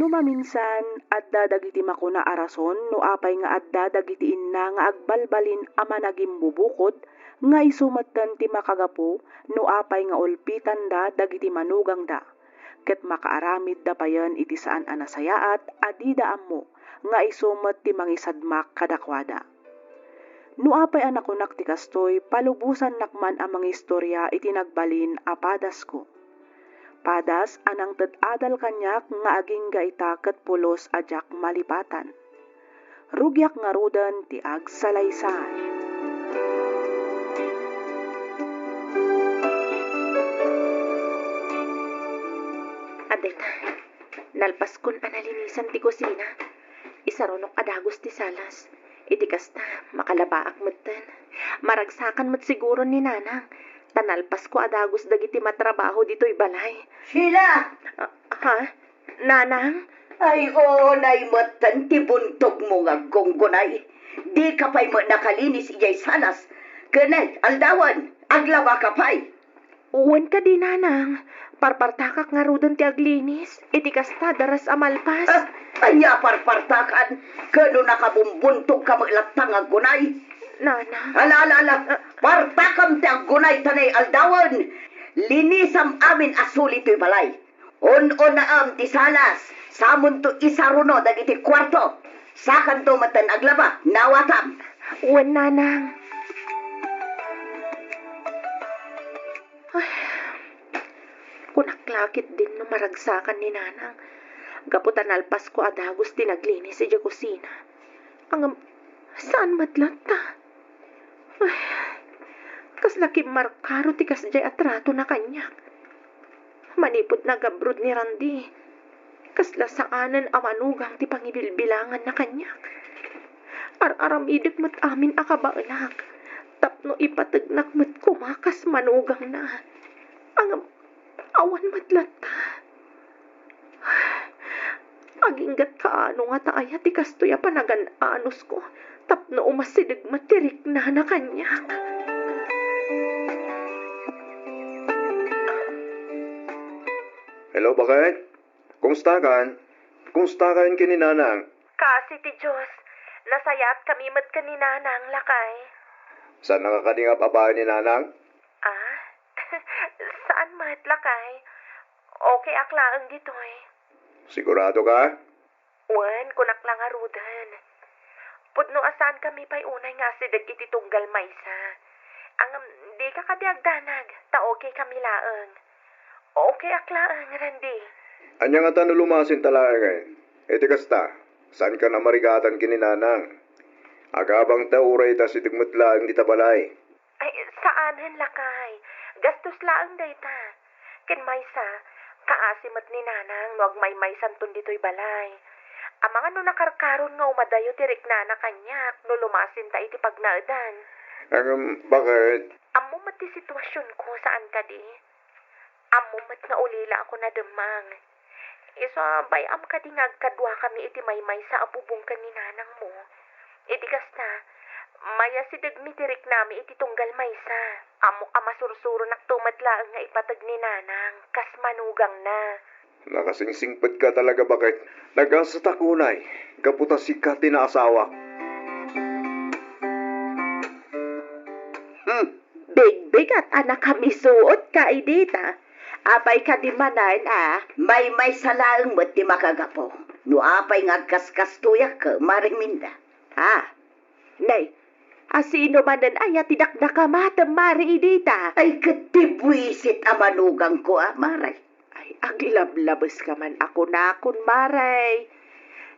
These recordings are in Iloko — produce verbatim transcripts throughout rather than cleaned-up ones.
Maminsan, adda dagiti makuna a rason no apay nga adda dagiti inna nga agbalbalin a managimbubukod, nga isu metten ti makagapu no apay nga ulpitanda dagiti manugangda, ket makaaramidda payen iti saan a nasayaat a dida ammo nga isu met ti mangisadmak kadakuada. No apay a nakunak ti kastoy, palubosannak man a mangistoria iti nagbalin a padasko. Padas a nangted adal kaniak nga agingga ita ket pulos a diak malipatan. Rugiak ngaruden ti agsalaysay. Adda ita, nalpaskon a nalinisan ti kusina. Isarunok a dagus ti salas. Iti kasta, makalabaak metten. Maragsakan met siguro ni Nanang, ta nalpasko a dagus dagiti matrabaho ditoy balay. Sheila! Ah, ha? Nanang? Ay, unay metten ti buntogmo nga aggunggunay. Dika pay met nakalinis idiay salas. Ken ay, aldawen, aglabaka pay. Wen kadi, Nanang, parpartakak ngaruden ti aglinis, iti kasta, daras a malpas. Ah, ania parpartakan? Ket no nakabumbuntogka met latta nga aggunay? Nanang. Ala, ala, ala, ah, partakam ti aggunay ta nay aldawen. Linisam amin a suli toy balay. Un-unaem ti salas, samonto isaruno dagiti kuarto. Sakanto metten aglaba, nawatam. Wen, Nanang. Ay, kunak la ketdin no maragsakan ni Nanang, gapu ta nalpasko a dagus ti naglinis idiay kusina. Ngem, saan met latta? Ay, kasla kimmarkaro ti kasdiay a tratona kaniak. Manipud nag-abroad ni Randy, kasla saanen a manugang ti pangibilbilanganna kaniak. Ar-aramidek met amin a kabaelak tapno ipategnak met koma kas manugangna. Ngem, awan met latta. Agingga't kaano ngata aya ti kastoy a panagan-anosko tapno umasideg met ti riknana kaniak. Hello, baket? Kumustakan? Kumustakan ken ni Nanang? Kaasi ti Dios, nasayaatkami met ken ni Nanang, lakay. Saannaka kadi nga ap-abaen ni Nanang? Ah? Saan met, lakay. Okay ak laeng ditoy. Sigurado ka? Wen, kunak la ngaruden. Pudno a saankami pay unay nga asideg iti tunggal maysa. Ngem, dika kadi agdanag, ta okay kami laeng. Okay ak laeng, Randy. Ania ngata no lumasinta laengen? Iti kasta, saankan a marigatan ken ni Nanang. Agabangta uray ta asideg met laeng dita balay. Ay, saanen, lakay. Gastos laeng dayta. Ken maysa, kaasi met ni Nanang no agmaymaysanton ditoy balay. Amangan no nakarkaron nga umadayo ti riknana kaniak no lumasinta iti pagnaedan. Ngem, baket? Ammom met ti situasionko, saan kadi? Ammom met nga ulila ako nademmang. Isu a bay-am kadi nga agkaduakami iti maymaysa a bubong ken ni nanangmo. Iti kasta, mayasidegmi ti riknami iti tunggal maysa. Ammok a masursuronakto met laeng nga ipateg ni nanang kas manugangna. Nakasingsingpetka talaga, baket. Nagasatak unay, gapu ta sika ti naasawak. Hmm, bigbigat a nakamisuotka idi ta. Apay kadi manen a? Maymaysa laeng met ti makagapu. No apay nga agkaskastoyak, Mare Minda. Ha? Nay, a sino manen aya ti dakdakamatem, Mare Idita? Ay, ket ti buisit a manugangko a, Mare. Ay, aglablabeska man a kunakon, Mare.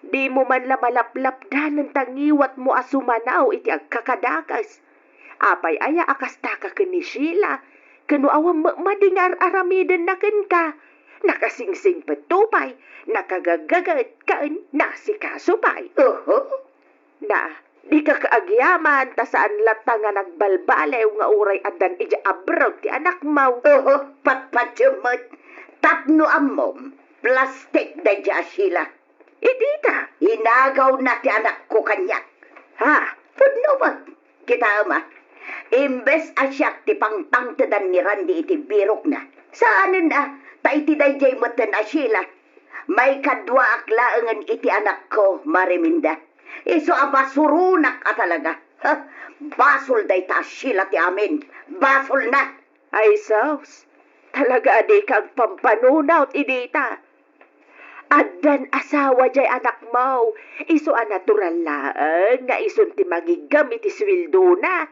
Dimo man la malaplapdanen ta ngiwatmo a sumanaw iti agkakadakes. Apay aya a kastaka ken ni Sheila? Ken no awan met madi nga ar-aramidenna kenka? Nakasingsingpetto pay, nakagaggaget, ken naasikaso pay. Oho. Na, dika ka agyaman, ta saan latta nga nagbalbaliw nga uray addan idiay abroad ti anakmo. Oho, patpatiem met. Tapno ammom, plastik daydiay a Sheila. Idita, inagawna ti anakko kaniak. Ha? Pudno met. Kitaem a, imbes a siak ti pangpangtedan ni Randy iti birokna, saanen a, ta iti daydiay metten a Sheila, Maikaduaak laengen iti anakko, Mariminda. Isu a basuronak a talaga. Ha? Basol dayta a Sheila ti amin. Basolna. Ay sus, talaga a dika agpampanunot idi ta. Addan asawa jay anakmo, isu a natural laeng nga isun ti mangigem iti suweldona.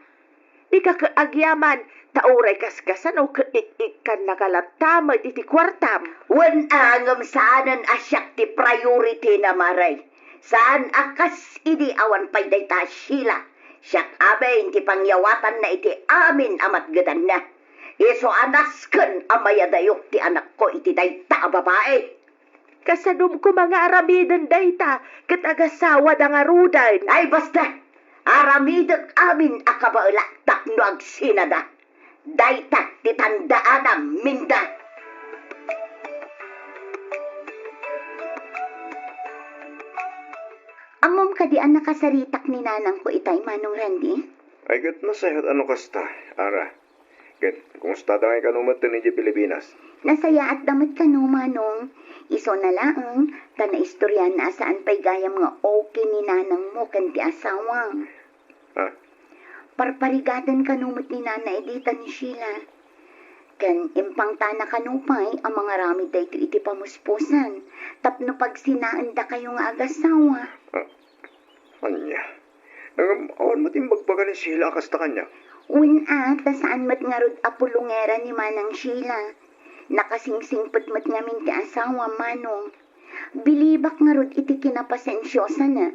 Dika ket agyaman, ta uray kaskasano ket ik-ikkannaka latta met iti kuartam. Wen a, ngem saanen a siak ti priority-na, Mare. Saan a kas idi awan pay dayta a Sheila. Siak amin ti pangyawatanna iti amin a matgetanna. Isu a nasken a mayadayok ti anakko iti dayta a babai. Kasadom koma nga aramiden dayta ket agasawada ngaruden. Ay, basta! Aramidek amin a kabaelak tapno agsinada. Dayta ti tandaanam, Minda. Ammom kadi a nakasaritak ni nanangko itay, Manong Randy? Ay, ket nasayaat a no kasta, Ara. Ket, kumustada ngay kano met idiay Pilipinas? Nasayaatda met kano, Manong. Isuna laeng, ta naistoryaanna a saan pay gayam nga okay ni nanangmo ken ti asawam. Ha? Parparigaten kano met ni Nana Edita ni Sheila. Ken impangtana kano pay a mangaramid daytoy iti pamuspusan tapno pagsinaendakayo nga agasawa. Ah, ania? Ngem awan met imbagbaga ni Sheila a kasta kaniak? Wen a, ta saan met ngarud a pulongera ni Manang Sheila. Nakasingsingpet met ngamin ti asawam, Manong. Bilibak ngarud iti kinapasensiosana.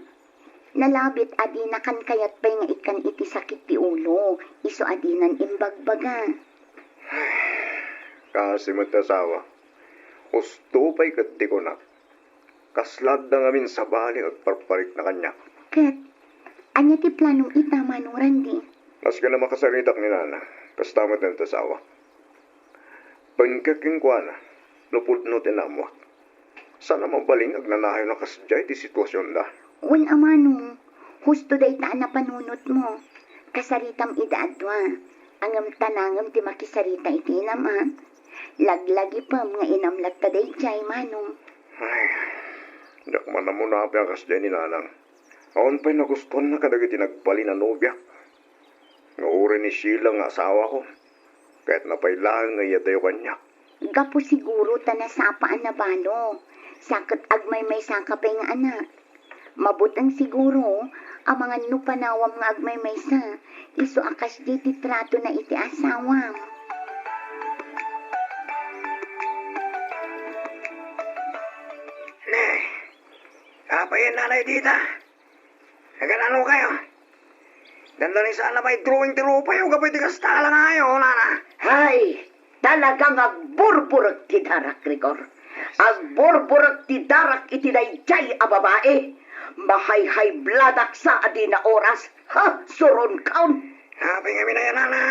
Nalabit a dinakan kayat pay nga ikkan iti sakit ti ulo, isu a dinan imbagbaga. Kasi met ti asawa. Husto pay ket ti kunak. Kasla adda ngamin sabali agparparikna kaniak. Ket, ania ti planom ita, Manong Randy? Nasken a makasaritak ni Nana, kasta met ti asawa. Pangngeg kenkuana, no pudno ti naammoak. Saan a mabalin nga agnanayon a kasdiay ti situasionda. Wen a, Manong, husto dayta a napanunotmo. Kasaritam ida a dua. Ngem ta nangem ti makisarita iti inam, a? Laglagipem nga inam latta daydiay, Manong. Ay, diak man ammo naapay a kasdiay ni Nanang. Awan pay nagustuanna kadagiti nagbalin a nobiak. Nga uray ni Sheila nga asawako, kayatna pay laeng nga iyadayo kaniak. Gapu siguro ta nasapa a nabalo, sa ket agmaymaysaka pay nga anak. Mabuteng siguro, amangan no panawam nga agmaymaysa, isu a kasdi ti tratona iti asawam. Ne, apay a Nana Edita? Aganano kayo? Dandani saan a maidrawing ti rupayo gapu iti kasta a langayo, Nana. Hay, talaga nga agburburek ti darak, Rigor. Agburburek ti darak iti daydiay a babai. Mahayhaybladak sa a dina oras. Ha, suronkon. Apay ngamin aya, Nana?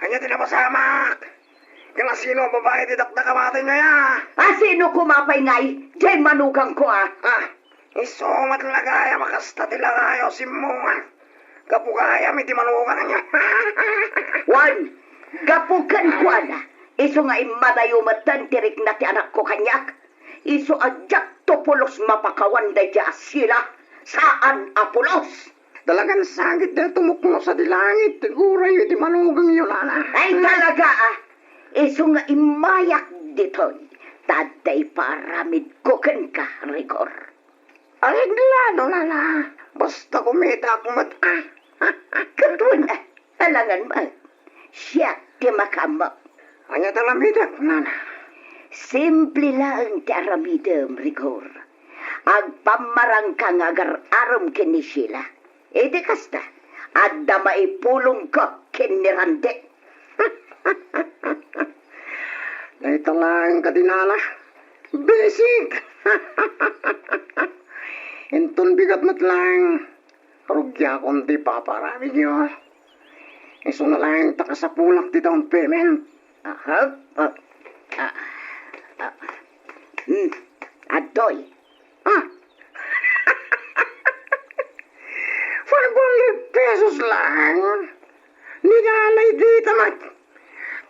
Ania ti napasamak? Ken asino a babai ti dakdakamatenyo aya? Asino koma pay ngay, diay manugangko a? Ah, isu met la gayam a kasta ti langayo, simmunga. Gapu gayam iti manugangyo. Wen, gapu kenkuana, isu nga immadayo metten ti rikna ti anakko kaniak. Isu a diakto pulos mapakawan daydiay a Sheila, saan a pulos. Talagan sakit ti tumukno sadi langit ti gurayo iti manugangyo, Nana. Ay, talaga, a. Isu nga immayak ditoy, ta adda iparamidko kenka, Rigor. Areglado, Nana. Basta kumitak met, a. Ket wen, a, alangan met. Siak ti makaammo. Ania ti aramidek, Nana? Simple laeng ti aramidem, Rigor. Agpammarangka nga agar-arem ken ni Sheila. Iti kasta, adda maipulongko ken ni Randy. Dayta laeng kadi, Nana. Bisik! Inton bigat met laeng, rugiakon ti ipapaaramidyo. Isuna laeng ta kasapulak ti down payment. Aha. Ah, ah, ah. Hmm. Adtoy. Ah. Five hundred pesos lang. Ni Nanay Dita met.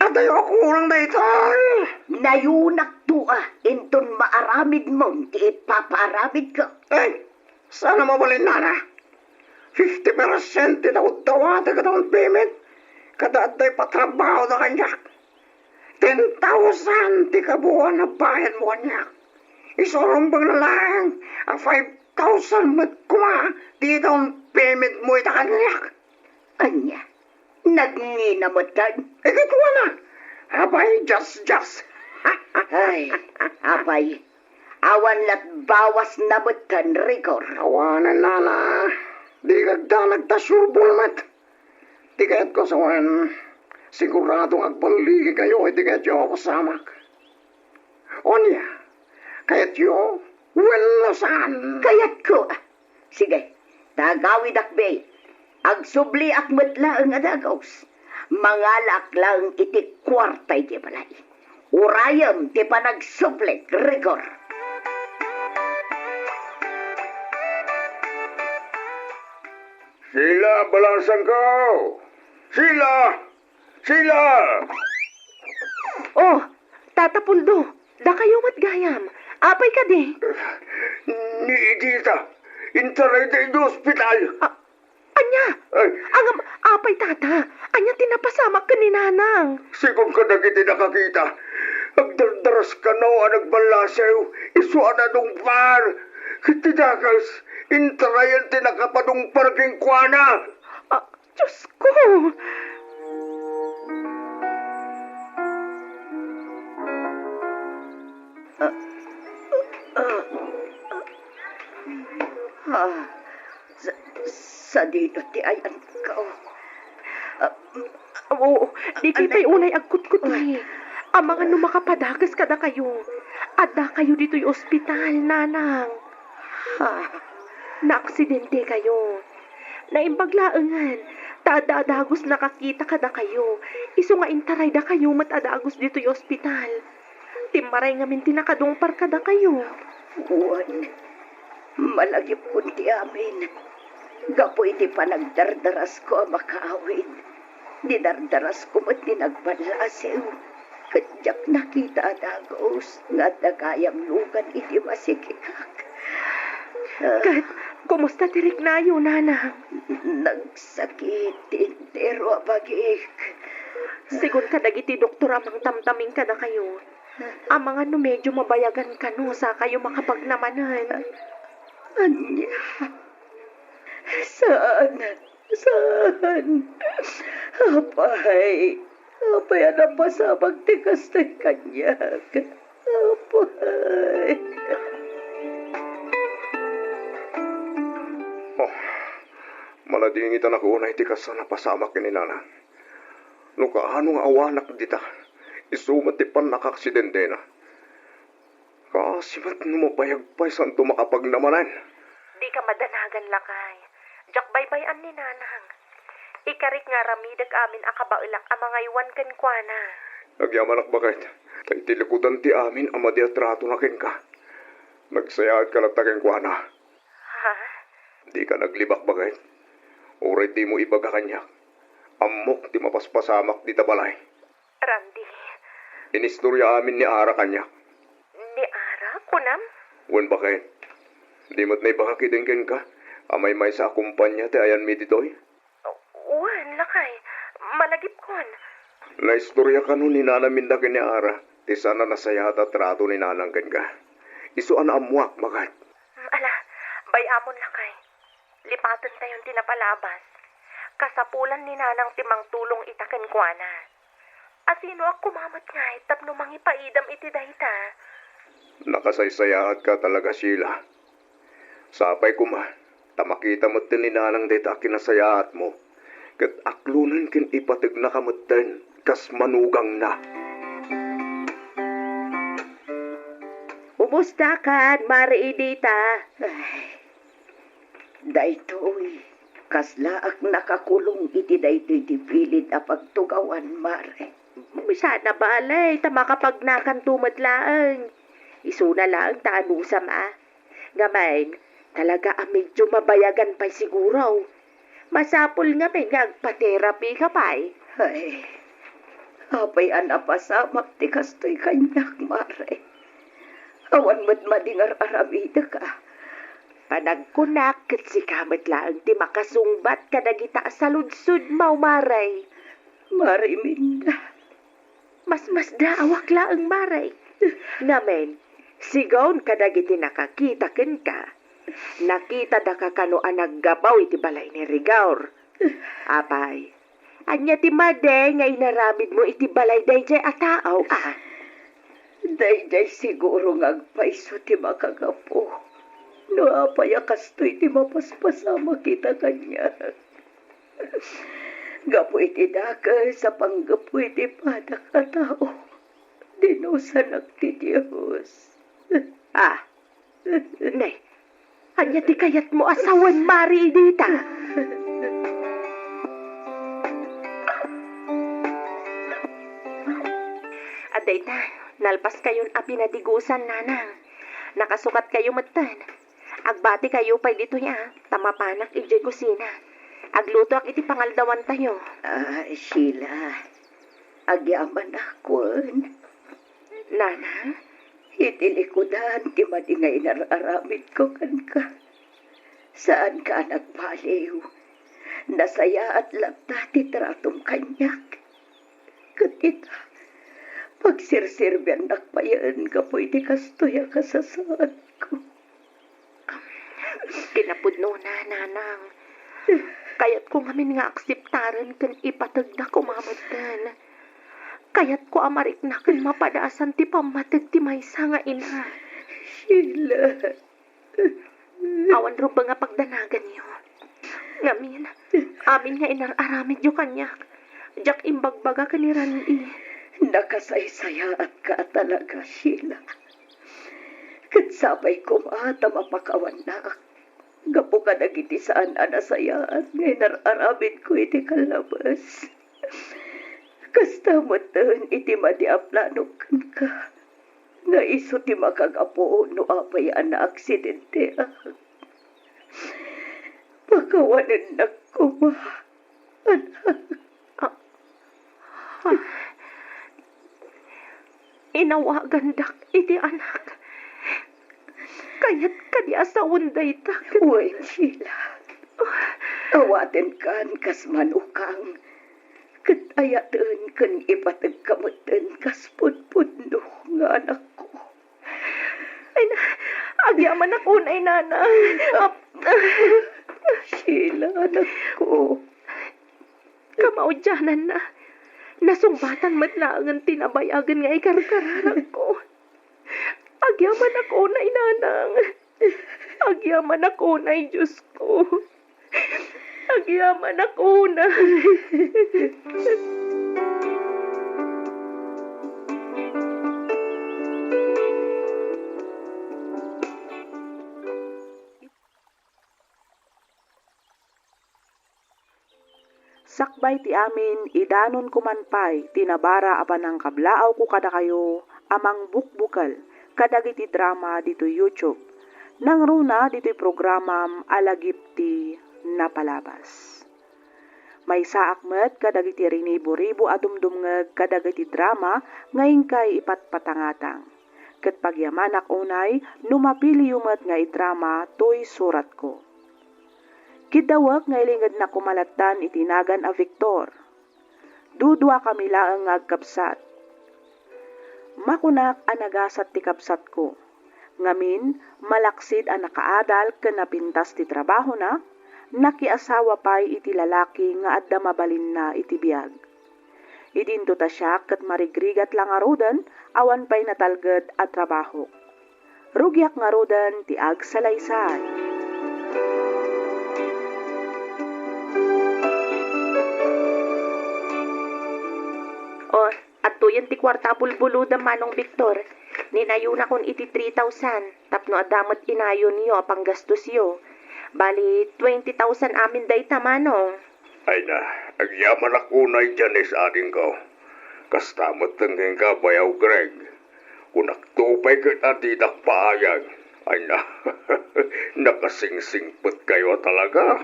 Adayo a kurang daytoy. Nayunak Kua, inton maaramidmon ti ipapaaramidko. Ay, saan a mabalin, nana. Fifty percent ti daw-dawatag a down payment. Kada adda ipatrabaho da kaniak. Ten thousand ti kabuuan a bayadmo kaniak. Isu a rumbeng na laeng a five thousand met koma ti down payment mo ita kaniak. Ania? Nagngina metten? Ikatuana. Apay, just, just. Ay, apay. Awan lat bawas na metten, Rigor. Awanen, nana. Di kagdanag ta sure ball met. Ti kayatko sawen, sigurado nga agballigikayo iti kayatyo a pasamak. Ania? Kayatyo? Wenno saan? Kayatko. Sige, ta agawidak, be. Agsubliak met laeng a dagus. Mangalaak laeng iti kuarta iti balay. Urayem ti panagsublik, Rigor. Sheila, balasangko! Sheila! Sheila! Oh, Tata Puldo, dakayo met gayam. Apay kadi? Ni Edita, intarayda iti ospital. Ah, ania? Ay. Ngem, apay, Tata? Ania ti napasamak ken ni Nanang? Sigun kadagiti nakakita, agdardaras kano a nagballasew, isu a nadungpar. Ket ti dakes, intarayan ti nakapadungpar kenkuana. Ah, Diosko! Ah, ah, ah, sa-, sadino ti ayanko? Ah, oo, dikay pay unay agkutkutli. Amangan no makapadakes kadakayo. Addakayo ditoy ospital, Nanang. Ha? Naaksidentekayo. Naimbag laengen, ta adda a dagus nakakita kadakayo, isu nga intaraydakayo met a dagus ditoy ospital. Timmaray ngamin ti nakadungpar kadakayo. Wen, malagipkon ti amin, gapu iti panagdardarasko a makaawid. Dinardarasko met ti nagballasew, ket diak nakita a dagus nga adda gayam lugan iti masikikak. Ah. Ket kumusta ti riknayo, Nanang? Nagsakit ti entero a bagik. Sigun kadagiti doktor a mangtamtamin kadakayo, amangan no medio mabayagan kano sakayo makapagnamanen. Ania? Saan? Saan? Apay, apay a napasamak ti kastoy kaniak? Apay. Oh, maladingitanak unay ti kas a napasamak ken ni Nanang. No kaano nga awanak dita, isu met ti pannakaaksidentena. Kaasi met no mabayag pay santo makapagnamanen. Dika madanagan, lakay. Diak baybay-an ni Nanang. Ikarik nga aramidek amin a kabaelak a mangaywan kenkuana. Agyamanak, baket, ta iti likudan ti amin a madi a tratona kenka, nagsayaatka latta kenkuana. Ha? Dika naglibak, baket. Uray dimo ibaga kaniak, ammok ti mapaspasamak dita balay. Randy. Inistorya amin ni Ara kaniak. Ni Ara, kunam? Wen, baket. Di met naibagak idin kenka a maymaysa a kompania ti ayanmi ditoy? Wen, lakay. Malagipkon. Naistorya kano ni Nanang Minda ken ni Ara ti saan a nasayaat a trato ni Nanang kenka. Isu a naammoak, baket. Mm, ala, bay-amon, lakay. Lipatentayon ti napalabas. Kasapulan ni Nanang ti mangtulong ita kenkuana. Asinoak koma met ngay tapno mangipaidam iti dayta? Nakasaysayaatka talaga, Sheila. Sapay koma ta makita metten ni Nanang dayta a kinasayaatmo, ket aklonen ken ipategnaka metten kas manugangna. Kumustakan, Mare Edita? Ay, daytoy, kaslaak nakakulong iti daytoy ti bilin a pagtugawan, Mare. Saan a bale, ta makapagnakanto met laeng. Isuna laeng ta anusam a. Ngamin, talaga a medyo mabayagan pay siguro. Masapul ngamin nga agpa-therapy ka pay. Ay, apay a napasamak ti kastoy kaniak, Mare. Awan met madi nga ar-aramidek, a. Panagkunak ket sika met laeng ti makasungbat kadagita a saludsodmo, Mare. Mare Minda. Masmasdaawak laeng, Mare. Ngamin, sigaw kadagiti nakakita kenka. Nakitada ka kano a naggapu iti balay ni Rigor. Apay, ania ti madi nga inaramidmo iti balay daydiay a tao, a? Daydiay siguro nga agpayso ti makagapu. No apay a kastoy ti mapaspasamak ita kaniak. Gapu iti dakes a panggapu iti padak a tao, dinusanak ti Dios. A, ne, ania ti kayatmo a sawen, Mare, idi ta? Adda ita, nalpaskayon a pinadigusan, Nanang. Nakasukatkayo metten. Agbatikayo pay ditoy, a, ta mapanak idiay kusina. Aglutoak iti pangaldawantayo. A, Sheila, agyamanak wen. Nanang? Iti likudan ti madi nga inar-aramidko kenka. Saanka a nagbaliw. Nasayaat latta ti tratom kaniak. Ket ita, pagserserbiannak payen gapu iti kastoy a kasasaadko. Kinapudnona, Nanang. Kayatko ngamin nga akseptaren ken ipategda koma metten. Kayatko a marikna ken mapadasan ti pammateg ti maysa nga ina. Sheila. Awan rumbeng a pagdanaganyo. Ngamin, amin nga inar-aramidyo kaniak, diak imbagbaga ken ni Randy. Nakasaysayaatka a talaga, Sheila. Ket sapay koma ta mapakawannak gapu kadagiti saan a nasayaat nga inar-aramidko iti kallabes. Kasta metten iti madi a planok kenka, nga isu ti makagapu no apay a naaksidenteak. Pakawanennak koma, anak. Ah, ah. Inawagandak iti anak. Kayat kadi a sawen dayta ket Wen, Sheila. Awatenkan kas manukang, ket ayaten ken ipategka metten kas pudpudno nga anakko. Ay na, agyamanak unay, Nanang. Ap-, Sheila, anakko. Kamaudiananna, nasungbatan met laengen ti nabayagen nga ikarkararakko. Agyamanak unay, Nanang. Agyamanak unay, Diosko. Agyamanak unay. Sakbay ti amin, idanonko man pay ti nabara a panangkablaawko kadakayo a mangbukbukel kadagiti drama ditoy YouTube, nangruna ditoy programam a Lagip ti Napalabas. Maysaak met kadagiti rinibo-ribo a dumdumngeg kadagiti drama nga inkay ipatpatangatang, ket pagyamanak unay no mapiliyo met nga idrama toy suratko. Kiddawek nga ilingednak koma lattan iti nagan a Victor. Duduakami laeng nga agkabsat. Makunak a nagasat ti kabsatko. Ngamin, malaksid a nakaadal ken napintas ti trabahona, nakiasawa pay iti lalaki nga adda mabalinna iti biag. Idinto ta siak ket marigrigat la ngaruden, awan pay natalged a trabahok. Rugiak ngaruden ti agsalaysay. O, adtoyen ti kuarta a bulbulodam, Manong Victor. Ninayonakon iti three thousand tapno adda met inayonyo a panggastosyo. Bali, twenty thousand amin dayta, Manong. Ay na, agyamanak unay, Janice, adingko. Kasta met kenka, Bayaw Greg. Kunakto pay ket a didak paayag. Ay na, nakasingsingpetkayo a talaga.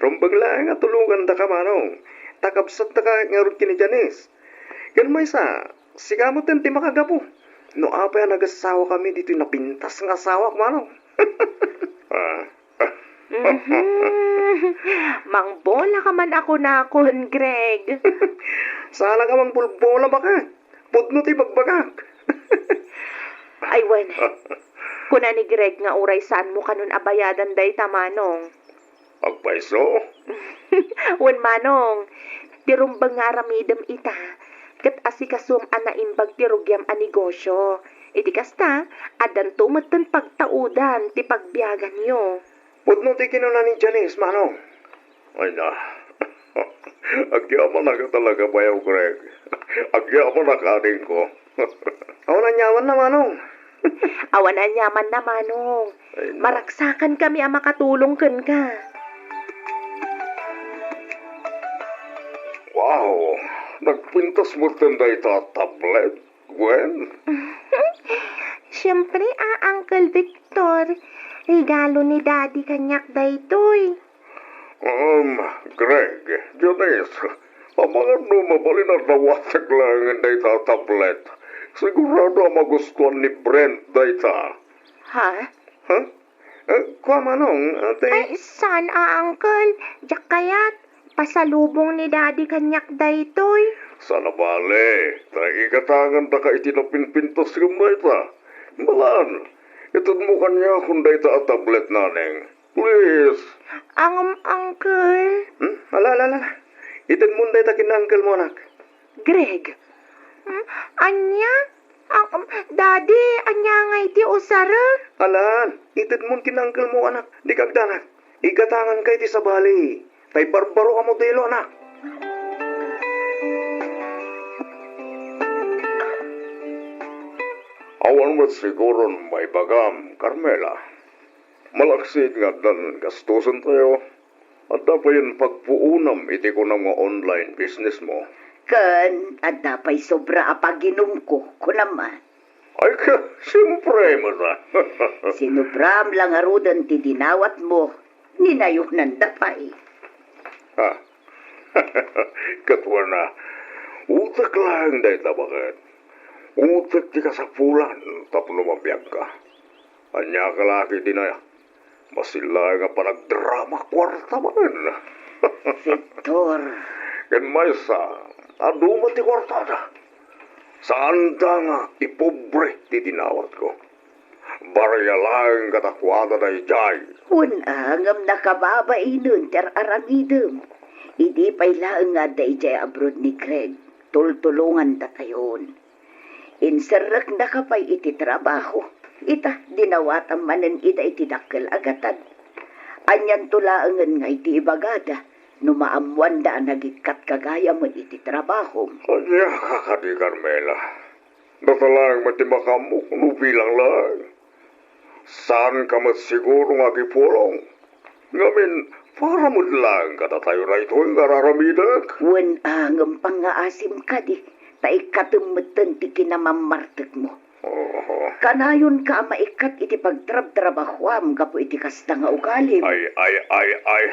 Rumbeng laeng a tulongandaka, Manong. Ta kabsattaka ngarud ken ni Janice. Ken maysa, sika metten ti makagapu. No apay a nagassawakami ditoy napintas nga asawak, Manong? Ah. Mhm. Mangbola ka man a kunakon, Greg. Saan a ka mangbulbola, baket? Pudno ti ibagbagak. Ay, wen. Kuna ni Greg nga uray saanmo kanon a bayadan dayta, Manong. Agpayso? Wen, Manong. Ti rumbeng nga aramidem ita, ket asikasom a naimbag ti rugiam a negosio. Iti kasta, addanto metten pagtaudan ti pagbiaganyo. Pudno ti kinuna ni Janice, Manong. Ay na. Agyamanak talaga, Bayaw Greg. Agyamanak, adingko. Awan aniamanna, Manong. Awan aniamanna, Manong. Ay, no. Maragsakankami a makatulong kenka. Wow! Nagpintas metten dayta a tablet, Gwen? Siempre, a, Uncle Victor. Regalo ni Daddy kaniak daytoy. Um, Greg, Janice, amangan no mabalin a dawatek laengen dayta a tablet. Sigurado a magustuan ni Brent dayta. Ha? Ha? Eh, kua, Manong, ate? Ay, saan a, Uncle. Diak kayat. Pasalubong ni Daddy kaniak daytoy. Saan a bale, ta igatangandaka iti napinpintasem dayta. Balaan, itedmo kaniakon dayta a tablet, Naneng. Please. Ngem, Uncle. Hmm? Ala, ala, ala, ala. Itedmon dayta ken uncle mo, anak. Greg. Hmm? Ania? Ngem, Daddy, ania ngay ti usarek? Alan, itedmon ken uncle mo, anak. Dika agdanag. Igatanganka iti sabali. Ta ibarbaro a modelo, anak. Awan met siguron maibagam, Carmela. Malaksid nga addan gastosen tayo, adda payen pagpuonam iti kunam nga online business mo. Ken adda pay sobra a paginumko, kunam man. Ay, ka, siyempre, mata. Sinubram la ngaruden ti dinawatmo, ninayonanda pay. Ha? Ket wen a, utek laeng dayta, baket. Utek ti kasapulan tapno mabiagka. Ania ka la ket iti na, masin laeng a panagdrama kuarta manen. Victor. Ken maysa, adu met ti kuartada. Saanda nga ipobre ti dinawatko. Barya laeng kadakuada daydiay. Wen a, ngem nakababainen ti ar-aramidem. Idi pay laeng nga adda idiay abroad ni Greg, tultulongandatayon. Inserrekdaka pay iti trabaho. Ita, dinawatam manen ida iti dakkel a gatad. Anianto laengen nga iti ibagada no maammoanda a nagikkat ka gayam iti trabahom? Ania ka kadi, Carmela? Data laeng met ti makaammo no bilang laeng. Saanka met siguro nga agipulong. Ngamin, para met laeng kadatayo daytoy nga ar-aramidek. Wen a, ngem pangngaasim kadi, ta ikkatem metten ti kinamammartekmo. Oho. Kanayonka a maikkat iti pagtrabtrabahoam gapu iti kasta nga ugalim. Ay, ay, ay, ay.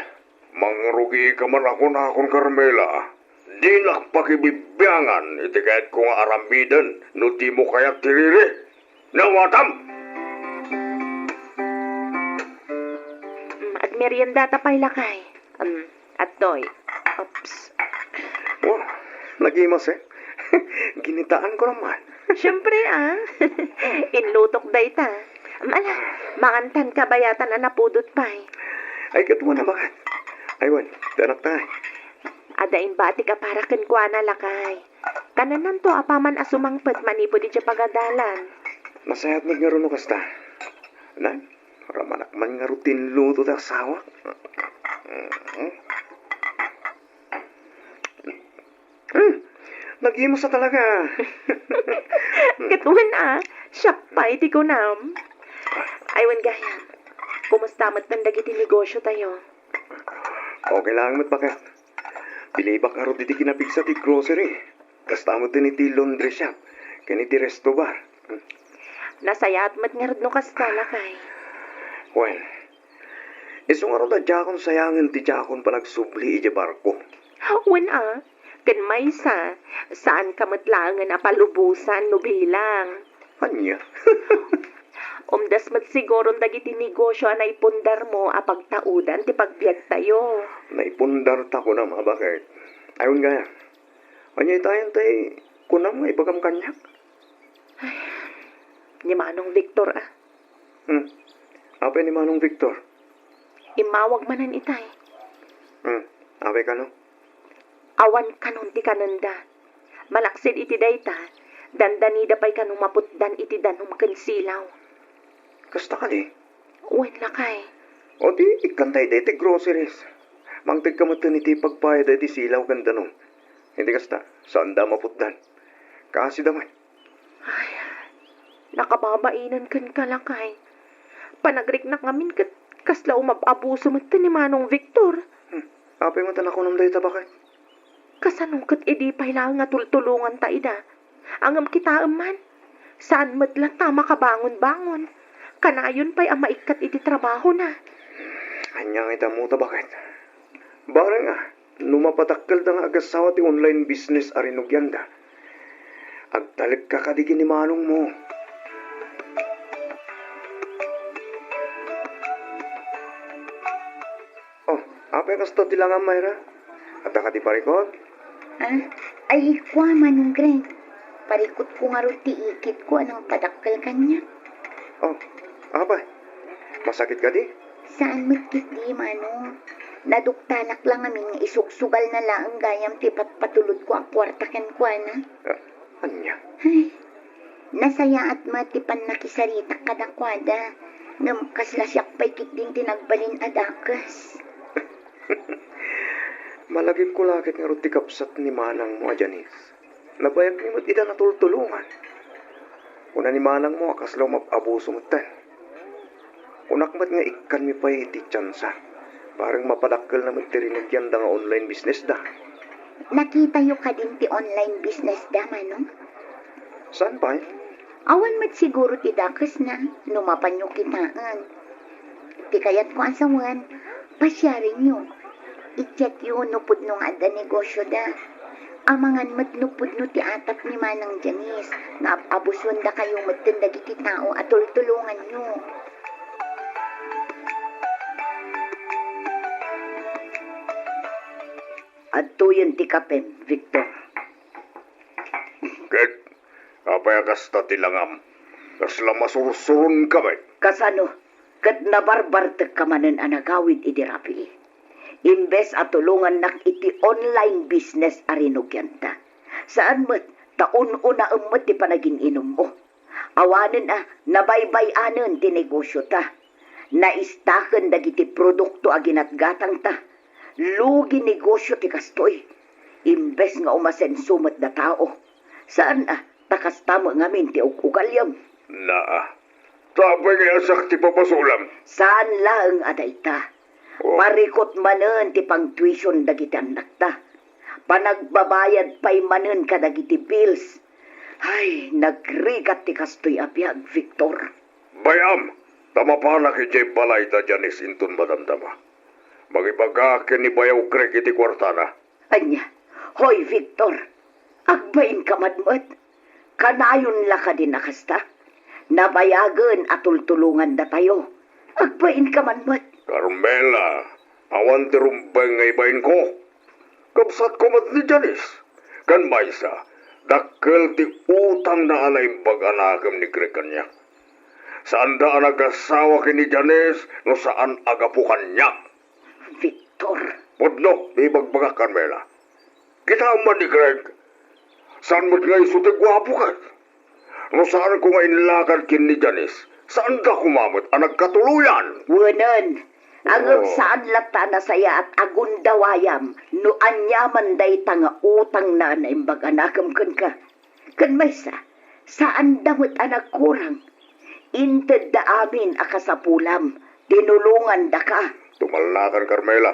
Mangrugika man a kunakon, Carmela. Dinak pakibibiangan iti kayatko nga aramiden no dimo kayat ti riri. Nawatam! Mm, agmeriendata pay, lakay. Um, adtoy. Oops. Oh, nagimas, eh. Ginitaanko naman. Siyempre, ah. Inlutok dayta. Ala, mangantan kabayatan a napudot pay. Ay, ket wen a, baket. Ay, wen, ti anakta. Adda imbatik a para kenkuana, lakay. Kanananto apaman a sumangpet manipud idiay pagadalan. Nasayaat met ngarud no kasta. Nay, ramanak man ngarud ti inluto ti asawak. Hmm, nagimas a talaga. Ket wen a, siak pay ti kunam. Ay, wen gayam, kumusta metten dagiti negosiotayo? Okay laeng met, baket. Bilibak ngarud iti kinapigsa ti grocery. Kasta met iti laundry shop ken iti resto bar. Nasayaat met ngarud no kasta, lakay. Wen, isu ngarud a diakon sayangen ti diakon panagsubli idiay barko. Wen a, ken maysa, saanka met laengen a palubosan no bilang. Ania? Umdas met siguron dagiti negosio a naipundarmo a pagtaudan ti pagbiagtayo. Naipundarta kunam a baket. Ayon gayam. Ania itayen tay kunam nga ibagam kaniak? Ni Manong Victor, a. Hmm. Apay ni Manong Victor? Immawag manen itay. Hmm. Apay kano? Awan kanon ti kanenda. Malaksid iti dayta, dandanida pay kano maputdan iti danum ken silaw. Kasta kadi? Wen, lakay. O di, ikkanta iti groceries. Mangtegka metten iti pagbayad iti silaw ken danum. Iti kasta, saanda maputdan. Kaasida met. Ay, nakababainenka, lakay. Panagriknak ngamin ket kasla umab-abuso metten ni Manong Victor. Hmm. Apay met a nakunam dayta, baket? Kasano ket idi pay laeng a tultulonganta ida? Ngem kitaem man, saan met latta a makabangon-bangon. Kanayon pay a maikkat iti trabahona. Ania nga ita met a baket? Bareng a, no mapadakkelda nga agassawa ti online business a rinugianda, agtalekka kadi ken ni manongmo. Oh, apay kasta ti langam, Myra? Adda kadi parikut? Ah, ay, kua, Manong Greg. Parikutko ngarud ti ikitko a nangpadakkel kaniak. Oh, apay? Masakit kadi? Saan met ketdi, Manong. Naduktanak la ngamin nga isugsugalna laeng gayam ti patpatulodko a kuarta kenkuana. Ah, ania? Ay, nasayaat met ti pannakisaritak kadakuada, ngem kasla siak pay ketdin ti nagbalin a dakes. Malagipko la ket ngarud ti kabsat ni manangmo a Janice. Nabayagmi met ida natultulongan. Kuna ni manangmo a kasla umab-abuso metten. Kunak met nga ikkanmi pay iti tiansa. Bareng mapadakkelna met ti rinugianda nga online businessda. Nakitayo kadin ti online businessda, Manong? Saan pay? Awan met siguro ti dakesna no mapanyo kitaen. Ti kayatko a sawen, pasiarenyo. I-checkyo no pudno nga adda negosioda. Amangan met no pudno ti atap ni Manang Janice nga ab-abusuendakayo metten dagiti tao a tultulonganyo. Adtoyen ti kapem, Victor. Ket apay a kasta ti langam? Kasla masursuronka met? Kasano? Ket nabarbartekka manen a nagawid idi rabii. Imbes a tulongannak iti online business a rinugianta, saan met ta un-unaem met ti panagin-inummo. Awanen a nabaybay-anen ti negosiota. Naistaken dagiti produkto a ginatgatangta. Lugi negosio ti kastoy. Imbes nga umasenso met da tao. Saan a ta kasta met ngamin ti ug-ugaliam. Naa. Apay nga siak ti papasolam? Saan laeng a dayta. Oh. Parikut manen ti pangtuition dagiti annakta. Panagbabayad pay manen kadagiti bills. Ay, nagrigat ti kastoy a biag, Victor. Bay-am, ta mapanak idiay balay da Janice inton madamdama. Mangibagak ken ni Bayaw Greg iti kuartana. Ania? Hoy, Victor, agbainka man met. Kanayon la kadin a kasta? Nabayagen a tultulongandatayo. Agbainka man met. Carmela, awan ti rumbeng nga ibainko. Kabsatko met ni Janice. Ken maysa, dakkel ti utangna a naimbag a nakem ni Greg kaniak. Saanda a nagasawa ken ni Janice no saan a gapu kaniak. Victor. Pudno ti ibagbagak, Carmela. Kitaem man ni Greg, saan met nga isu ti guapo ket. No saanko nga inlakad ken ni Janice, saanda koma met a nagkatuloyan. Wenen, ngem Oh. saan latta a nasayaat a gundawayam no aniaman dayta nga utangna a naimbag a nakem kenka. Ken maysa, saanda met a nagkurang. Intedda amin a kasapulam, tinulongandaka. Tumallakan, Carmela.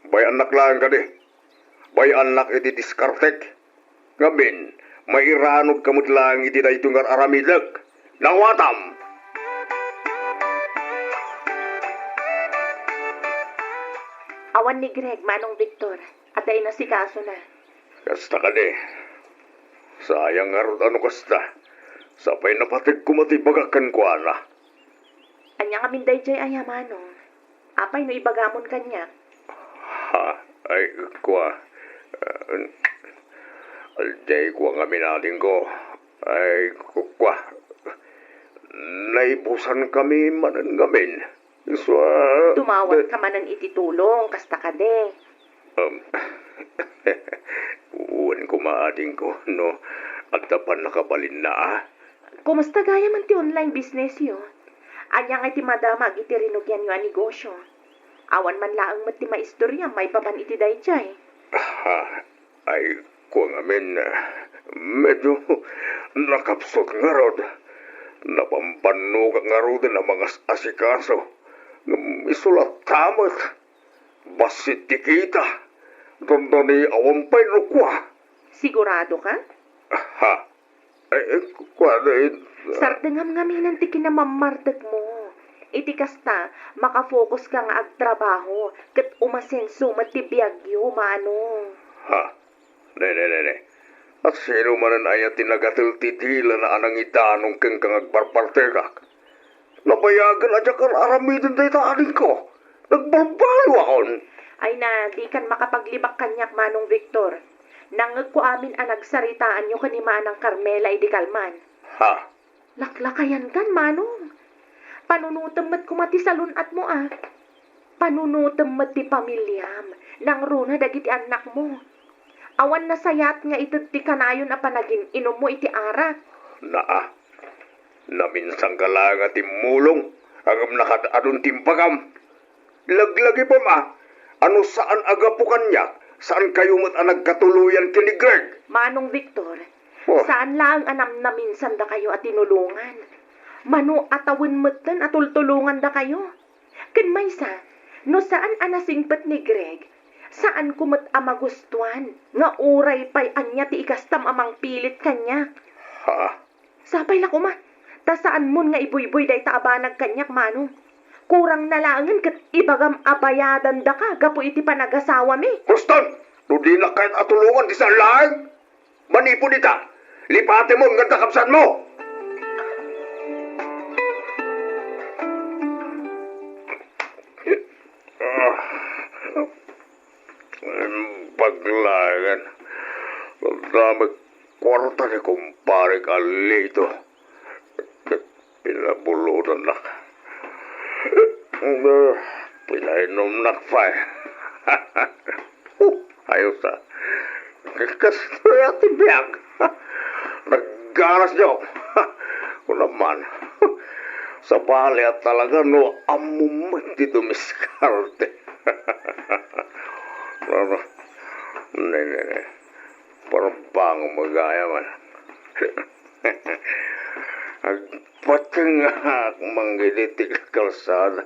Bay-annak laeng kadi. Bay-annak iti diskartek. Ngamin, mairanudka met laeng iti daytoy nga ar-aramidek. Nawatam! Awan ni Greg, Manong Victor. Adda inasikasona. Kasta kadi. Sayang ngarud a no kasta. Sapay napateg koma ti ibagak kenkuana. Ania ngamin daydiay aya, Manong? Apay no ibagamon kaniak? Ha? Ay, kua. Ah, diay kua ngamin, adingko. Ay, ku-, kua. Naibusankami manen ngamin. Isu a, Dumawat ka manen iti tulong, kasta kadi? Um, wen koma, adingko, no adda pannakabalinna, a? Kumusta gayam ti online business yo? Ania nga ti madamag iti rinugianyo a negosio? Awan man laeng met ti maistoriam maipapan iti daydiay. Ha, ay, kua ngamin, medyo nakapsut ngarud. Napambannogak ngaruden a mangas-asikaso. Ngem isu latta met. Bassit ti kita. Dandani awan pay no kua. Sigurado ka? Ha? Eh, eh, kuan, eh, Sardengam ngamin ti kinamammartekmo. Iti kasta, makafocus ka nga agtrabaho, ket umasenso met ti biagyo, Manong. Ha? Ne, ne, ne, ne. Asino manen aya ti nagatel ti dilana a nangidanong kenka nga agbarbartekak? Nabayagen a diak ar-aramiden dayta, adingko. Nagbalbaliwakon. Ay na, dikan makapaglibak kaniak, Manong Victor. Nangngegko amin a nagsaritaanyo ken ni Manang Carmela idi kalman. Ha? Laklakayankan, Manong. Panunotem met koma ti salun-atmo, a. Panunotem met ti pamiliam, nangruna dagiti annakmo. Awan nasayaat nga ited ti kanayon a panagin-inummo iti arak. Naa, naminsanka laeng a timmulong, ngem nakaad-adun ti imbagam. Laglagipem a, a no saan a gapu kaniak, saankayo met a nagkatuloyan ken ni Greg. Manong Victor, Oh. saan laeng a namnaminsandakayo a tinulongan. Mano a tawen metten a tultulongandakayo. Ken maysa, no saan a nasingpet ni Greg, saanko met a magustuan nga uray pay ania ti ikastam a mangpilit kaniak. Ha? Sapay la koma, ta saanmon nga ibuybuy dayta a banag kaniak, Manong. Kurang na laengen ket ibagam a bayadandaka gapu iti panagasawami. Huston! No dinak kayat a tulongan ti saan laeng, manipud ita, lipatemon nga adda kabsatmo! Ah, imbag laengen. Damag Kuarta ni kumpare Carlito. Pinabulodannak. Pinainumnak pay. Huh, ayos, a. Kastoy a ti biag. Nagganas, Joe. Kuna man. Sabali a talaga no ammom met ti dumiskarte. Ne, ne, ne. Parang bango magaya man. Agpatengak manggidi ti kalsada.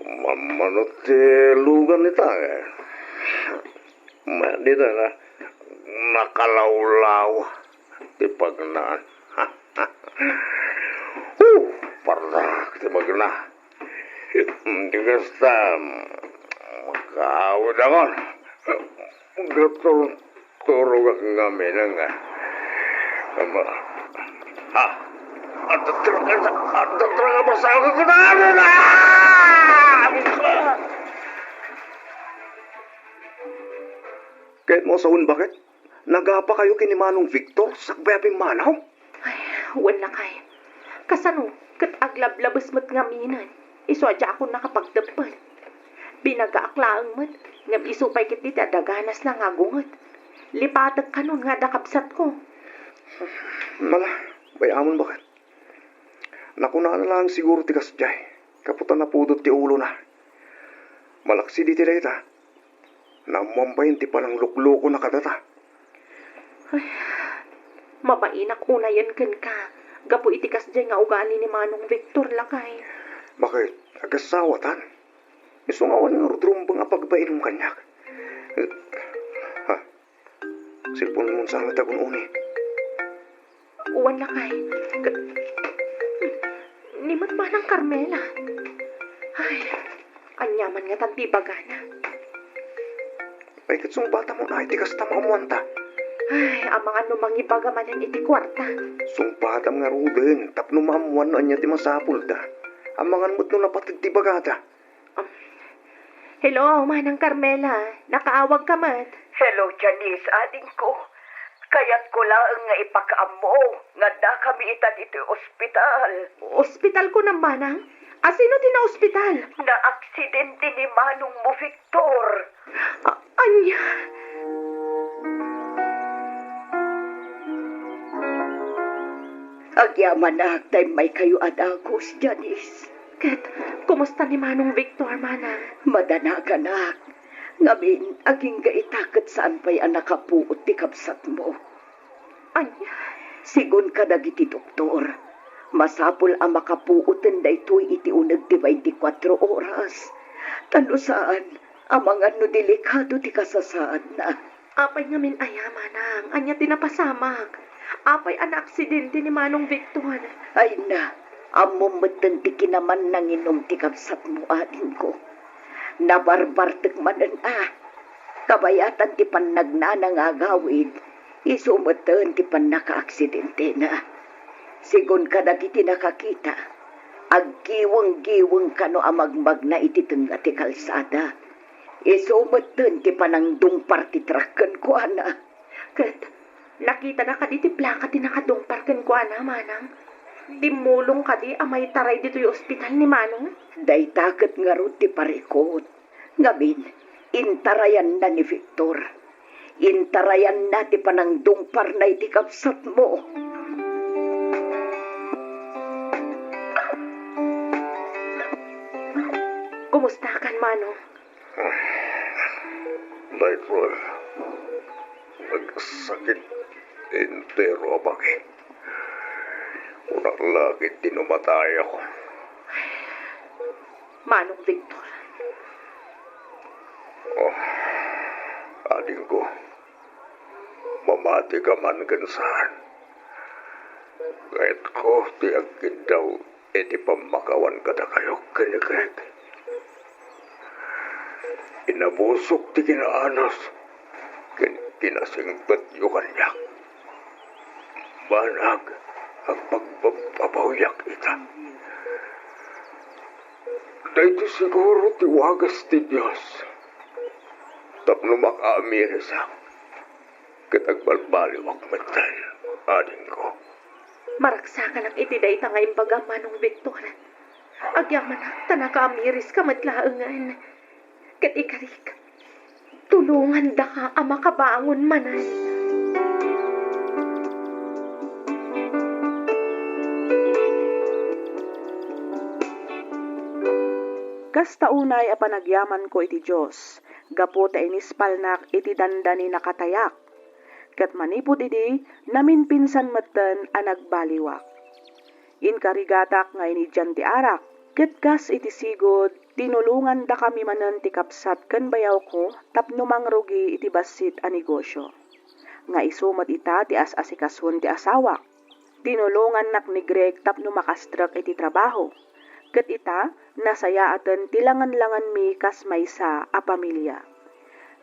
Mammanot ti lugan ita, eh. Ma-, dita na, nakalawlaw ti pagnaan. Huh, pardak ti magna. Di kasta, makaawid akon. Gatur-, turogak ngamin nga. Ama. Ha? Adda talaga, adda talaga masakit ko na ano na! Kayatmo a sawen, baket? Nagapakayo ken ni Manong Victor sakbay a pimmanaw? Ay, wen lakay. Kasano ket aglablabes met ngaminen, isu a diakon nakapagteppet. Binagaak laeng met, ngem isu pay ketdi ti adda ganas la nga agunget. Lipatek kanon nga adda kabsatko. Mala, bay-amon, baket. Nakunana laeng siguro ti kasdiay, gapu ta napudot ti ulona. Malaksid iti dayta, naammoan pay ti panangluklukona kadata. Ay, mabainak unayen kenka, gapu iti kasdiay nga ugali ni Manong Victor, lakay. Baket, agasawatan? Isu nga awan ngarud rumbeng a pagbainum kaniak. Ha? Cellphone-mon saan nga ti agun-uni? Wen lakay. Ka-, ni met Manang Carmela. Ay, ania man ngatan ti ibagana? Ay, ket sungbatamon ay ti kasta maammuanta. Ay, amangan no mangibaga manen iti kuarta. Sungbatam ngaruden tapno maammuan no ania ti masapulta. Amangan met no napateg ti bagada. Um, hello, Manang Carmela. Nakaawagka met? Hello, Janice, adingko. Kayatko laeng nga ipakaammo nga addakami ita ditoy ospital. Ospital kunam, Manang? Asino ti naospital? Naaksidente ni manongmo, Victor. A-, ania? Agyamanak ta immaykayo a dagus, Janice. Ket kumusta ni Manong Victor, Manang? Madanaganak. Ngamin, agingga ita ket saan pay a nakapuot ti kabsatmo. Ania? Sigun kadagiti doktor, masapul a makapuoten daytoy iti uneg ti twenty-four oras. Ta no saan, amangan no delikado ti kasasaadna. Apay ngamin aya, Manang? Ania ti napasamak? Apay a naaksidente ni Manong Victor? Ay na, ammom metten ti kinaman nanginum ti kabsatmo, adingko. Nabarbartek manen a. Kabayatan ti pannagnana nga agawid, isu metten ti pannakaaksidentena. Sigun kadagiti nakakita, aggiweng-giweng kano a magmagna iti tengnga ti kalsada. Isu metten ti panangdungpar ti truck kenkuana. Ket nakitana kadi ti plaka ti nakadungpar kenkuana, Manang? Dimmulong kadi a maitaray ditoy ospital ni Manong? Dayta ket ngarud ti parikut. Ngamin, intarayanna ni Victor. Intarayanna ti panangdungparna iti kabsatmo. Kumustakan, Manong? Daytoy, nagsakit ti entero a bagi. Kunak la ketdi no matayakon. Manong Victor. Oh, adingko, mamatika man ken saan. Kayatko ti agkiddaw iti pammakawan kadakayo ken ni Greg. Inabusok ti kinaanos ken kinasingpetyo kaniak. Banag, agpagbabbabawiak ita. Daytoy siguro ti wagas ti Dios tapno makaamirisak ket agbalbaliwak metten, adingko. Maragsakanak iti dayta nga imbagam, Manong Victor. Agyamanak ta nakaamiriska met laengen. Ket ikarik, tulongandaka a makabangon manen. Kasta unay a panagyamanko iti Dios, gapu ta inispalnak iti dandani nakatayak. Ket manipud idi, naminpinsan metten a nagbaliwak. Inkarigatak nga inidian ti arak, ket kas iti sigud, tinulongandakami manen ti kabsat ken bayawko tapno mangrugi iti bassit a negosio. Nga isu met ita ti as-asikasuon ti asawak. Tinulongannak ni Greg tapno makastrek iti trabaho. Ket ita, nasayaaten ti langenlangenmi kas maysa a pamilia.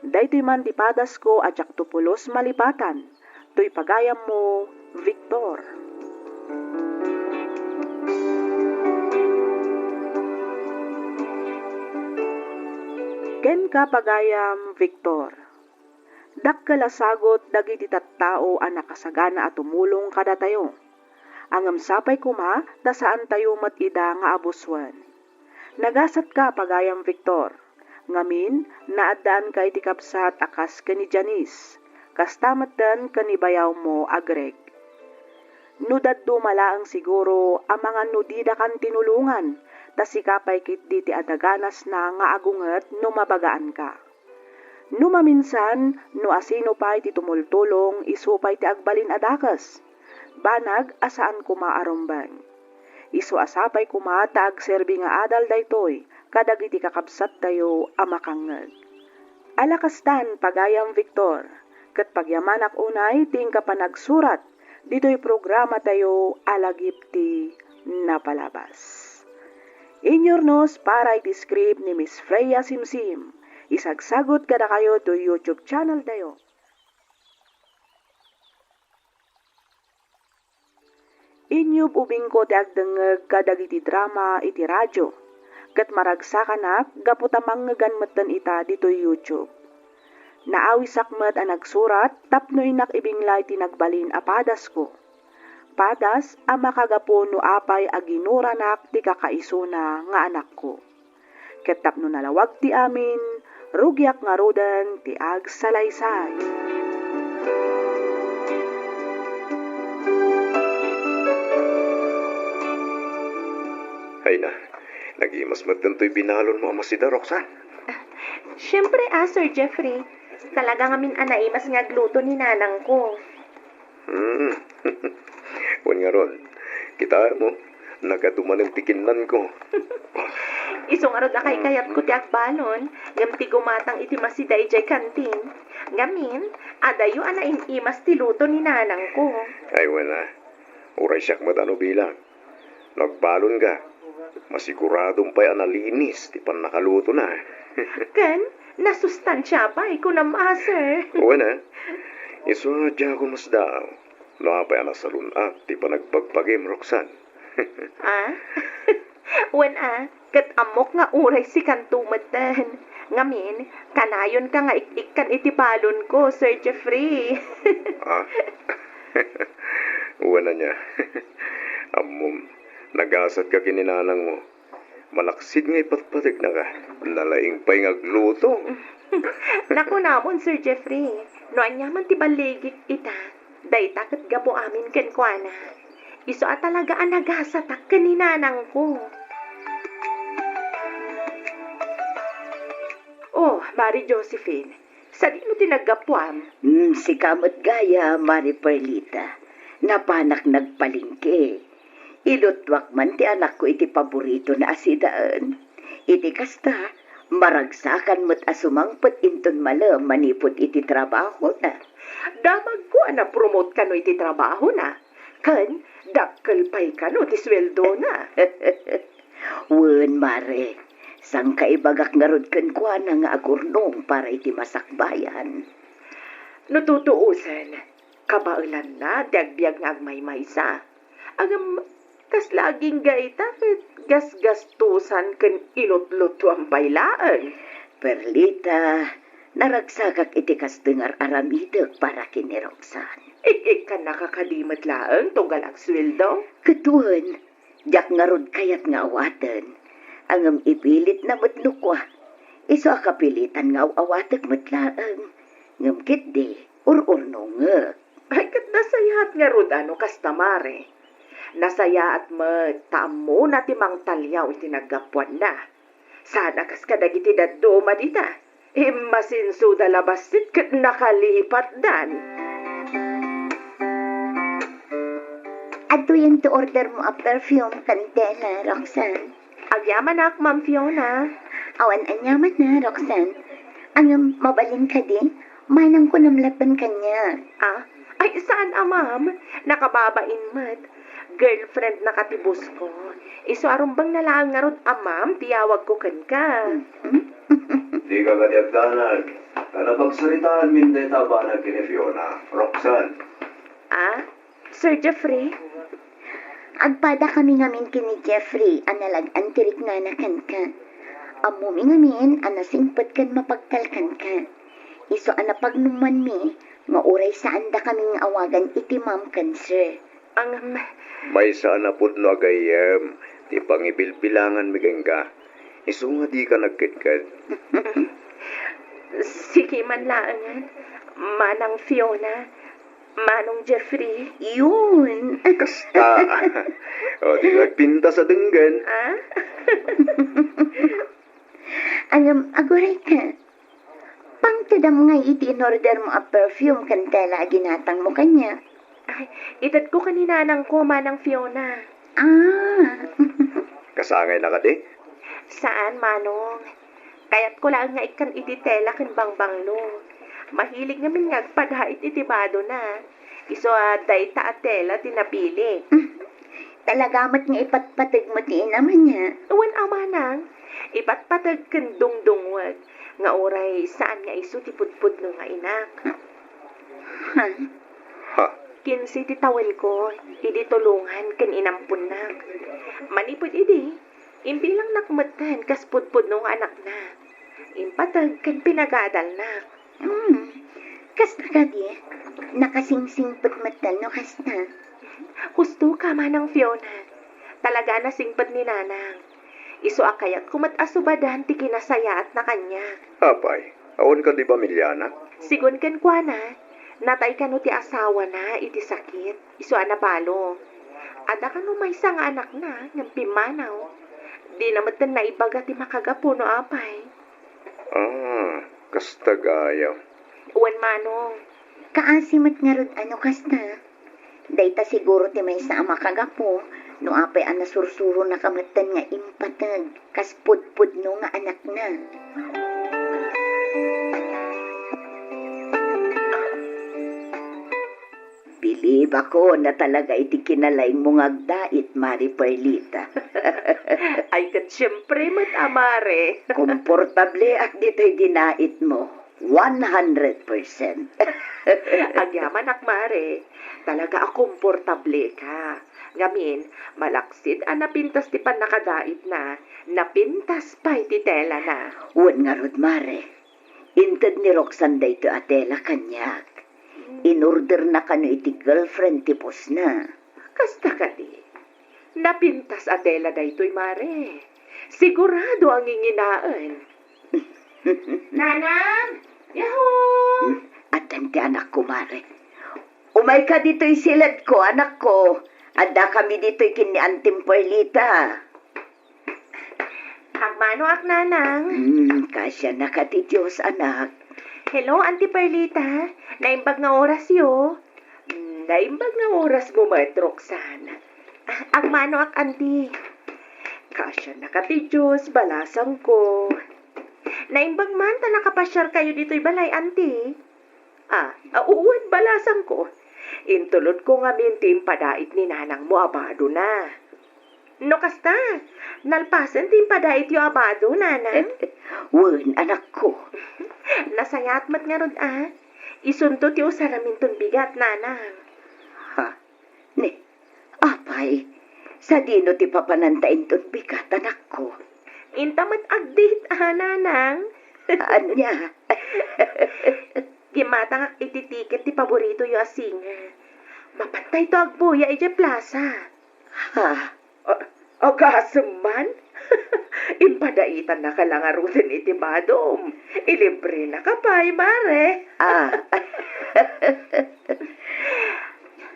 Daytoy man ti padasko a diakto pulos malipatan. Toy pagayammo, Victor. Kenka, pagayam Victor. Dakkel a sagut dagiti tattao a nakasagana a tumulong kadatayo. Ngem sapay koma ta saantayo met ida nga abusuen. Nagasatka, pagayam Victor. Ngamin, naaddaanka iti kabsat a kas ken ni Janice, kasta metten ken ni bayawmo a Greg. No dadduma laeng siguro, amangan no didakan tinulongan, ta sika pay ketdi ti adda ganasna nga agunget no mabagaanka. No maminsan, no asino pay ti tumultulong, isu pay ti agbalin a dakes. Banag a saan koma a rumbeng. Isu a sapay koma ta agserbi nga adal daytoy kadagiti kakabsattayo a makangngeg. Ala kastan, pagayam Victor, ket pagyamanak unay ti inka panagsurat ditoy programatayo a Lagip ti Napalabas. Inyurnos para iti script ni Miss Freya Simsim, Isagsagut kadakayo toy YouTube channel tayo. Inyub ubingko ti agdengngeg kadagiti drama iti radio, ket maragsakanak gapu ta mangngegan metten ita ditoy YouTube. Naawisak met a nagsurat tapno innak ibinglay ti nagbalin a padasko. Padas a makagapu no apay a ginuranak ti kakaisuna nga anakko. Ket tapno nalawag ti amin, rugiak ngaruden ti agsalaysay. Ay na, nagimas met daytoy binalonmo a masida, Roxanne. Siyempre, ah, Sir Jeffrey. Talaga ngamin a naimas nga agluto ni nanangko. Hmm. Wen ngarud, kitaem, nagadu manen ti kinnanko. Isu ngarud a kaykayatko ti agbalon, ngem ti gumatang iti masida idiay kantin. Ngamin, adayo a naim-imas ti luto ni nanangko. Ay, wen a. Uray siak met a no bilang. No agbalonka, masiguradom pay a nalinis ti pannakalutona. Ken nasustansia pay, kunam a, sir. Wen a, isu a diakon masdaaw no apay a nasalun-at ti panagbagbagim, Roxanne. Ah? Wen a, ket ammok nga uray sikanto metten. Ngamin, kanayonka nga ik-ikkan iti balonko, Sir Jeffrey. Ah? Wen ania. Ammom, nagasatka ken ni nanangmo. Malaksid nga ipatpategnaka. Nalaing pay nga agluto. Nakunamon, Sir Jeffrey, no ania man ti balligik ita, dayta ket gapu amin kenkuana. Isu a talaga a nagasatak ken ni nanangko. Oh, Mari Josephine, sadino ti naggapuam? Hmm, sika met gayam, Mari Perlita. Napanak nagpalengke. Iluttuak man ti anakko iti paboritona a sidaen. Iti kasta, maragsakan met a sumangpet inton malem manipud iti trabahona. Damagko a na-promote kano iti trabahona, ken dakkel pay kano ti sueldona. Wen, Mare, sangkaibagak ngarud kenkuana nga agurnong para iti masakbayan. No tutuosen, kabaelanna ti agbiag nga agmaymaysa. Ngem, kasla agingga ita ket gasgastosan ken ilutluttuan pay laeng. Perlita, naragsakak iti kastoy nga ar-aramidek para ken ni Roxanne. Ik-ikkannaka kadi met laeng tunggal agsueldo? Ket wen, diak ngarud kayat nga awaten. Ngem ipilitna met no kua. Isu a kapilitan nga aw-awatek met laeng. Ngem ketdi, ur-urnongek. Ay, ket nasayaat ngarud a no kasta, Mare. Nasayaat met ta ammona ti mangtaliaw iti naggapuanna. Saan a kas kadagiti dadduma dita. Immasinsoda la bassit ket nakalipatdan. Adtoyen ti ordermo a perfume ken tela, Roxanne. Agyamanak, Ma'am Fiona. Awan aniamanna, Roxanne. Ngem, mabalin kadi? Manangko namlapen kaniak. Ah? Ay, saan a, ma'am. Nakababain met. Girlfriendna ka ti boss ko. Isu a rumbengna laeng ngarud a ma'am ti yawagko kenka. Hmm? Dika kadi agdanag ta napagsaritaanmin dayta a banag ken ni Fiona, Roxanne. Ah? Sir Jeffrey? Agpadakami ngamin ken ni Jeffrey a nalag-an ti riknana kenka. Ammomi ngamin a nasingpet ken mapagtalkan ka. Isu a napagnumanmi nga uray saandakami nga awagan iti ma'am ken sir. Ang... Maysa a napudno a gayyem ti pangibilbilanganmi kenka. Isu nga dika nagkedked. Sige man laengen, Manang Fiona, Manong Jeffrey. Yun. Kasta. O, di nagpintas a denggen. Ah? Ngem, aguray ka. Pangtedam ngay iti inordermo a perfume ken tela a ginatangmo kaniak. Ay, itedko ken ni nanangko, Manang Fiona. Ah. Kasangayna kadi? Saan, Manong. Kayatko laeng nga ikkan iti tela ken bangbanglo. Mahilig ngamin nga agpadait iti badona. Isu a dayta a tela ti napili. Talaga met nga ipatpategmo ti inam ania? Wen a, Manang. Ipatpateg ken dungdungwek. Nga uray saan nga isu ti pudpudno nga inak. Ha? Ha? Kinse ti tawenko, idi tulongan ken inamponnak. Manipud idi, imbilangnak metten kas pudpudno nga anakna. Impateg ken pinagaadalnak. Hmm. Kasta kadi, nakasingsingpet metten no kasta. Husto ka, Manang Fiona. Talaga a nasingpet ni Nanang. Isu a kayatko met a subadan ti kinasayaatna kaniak. Apay, awan kadi pamiliana? Sigun kenkuana, natay kano ti asawana iti sakit, isu a nabalo. Adda kano maysa nga anakna ngem pimmanaw. Dina metten naibaga ti makagapu no apay. Ah, kasta gayam. Wen, Manong. Kaasi met ngarud a no kasta. Dayta siguro ti maysa a makagapu no apay a nasursuronaka metten nga impateg kas pudpudno nga anakna. Bilibakon a talaga iti kinalaingmo nga agdait, Mare Perlita. Ay, ket siempre met a, Mare. Komportableak ditoy dinaitmo. One hundred percent. Agyamanak, Mare. Talaga a komportable ka. Ngamin, malaksid a napintas ti pannakadaitna, napintas pay ti telana. Wen ngarud, Mare. Inted ni Roxanne daytoy a tela kaniak. Inorderna kano iti girlfriend ti pusna. Kasta kadi? Napintas a tela daytoy, Mare. Sigurado a nginginaen. Nanang! Yahoo! Hmm? Addan ti anakko, Mare. Umayka ditoy siledko, anakko. Addakami ditoy ken ni Antim Perlita. Agmanoak, Nanang. Hmm, kasianaka ti Dios, anak. Hello, Auntie Perlita. Naimbag nga orasyo. Hmm, naimbag nga orasmo met, Roxanne. Ah, agmanoak, Auntie. Kasianaka ti Dios, balasangko. Naimbag man ta nakapasiarkayo ditoy balay, Auntie. Ah, a, wen, balasangko. Intulodko ngamin ti impadait ni nanangmo a badona. No kasta, nalpasen ti impadaityo a bado, Nanang? Wen, anakko. Nasayaat met ngarud a. Isunto ti usaraminton bigat, Nanang. Ha? Ni, apay, sadino ti papananta inton bigat, anakko? Inta met agdate a, Nanang. Ania? Gimmatangak iti tiket ti paboritoyo a singer. Mapantayto agbuya idiay plaza. Ha? A-, agasem man? Impadaitannaka la ngaruden iti badom. Ilibrenaka pay, Mare. Ah.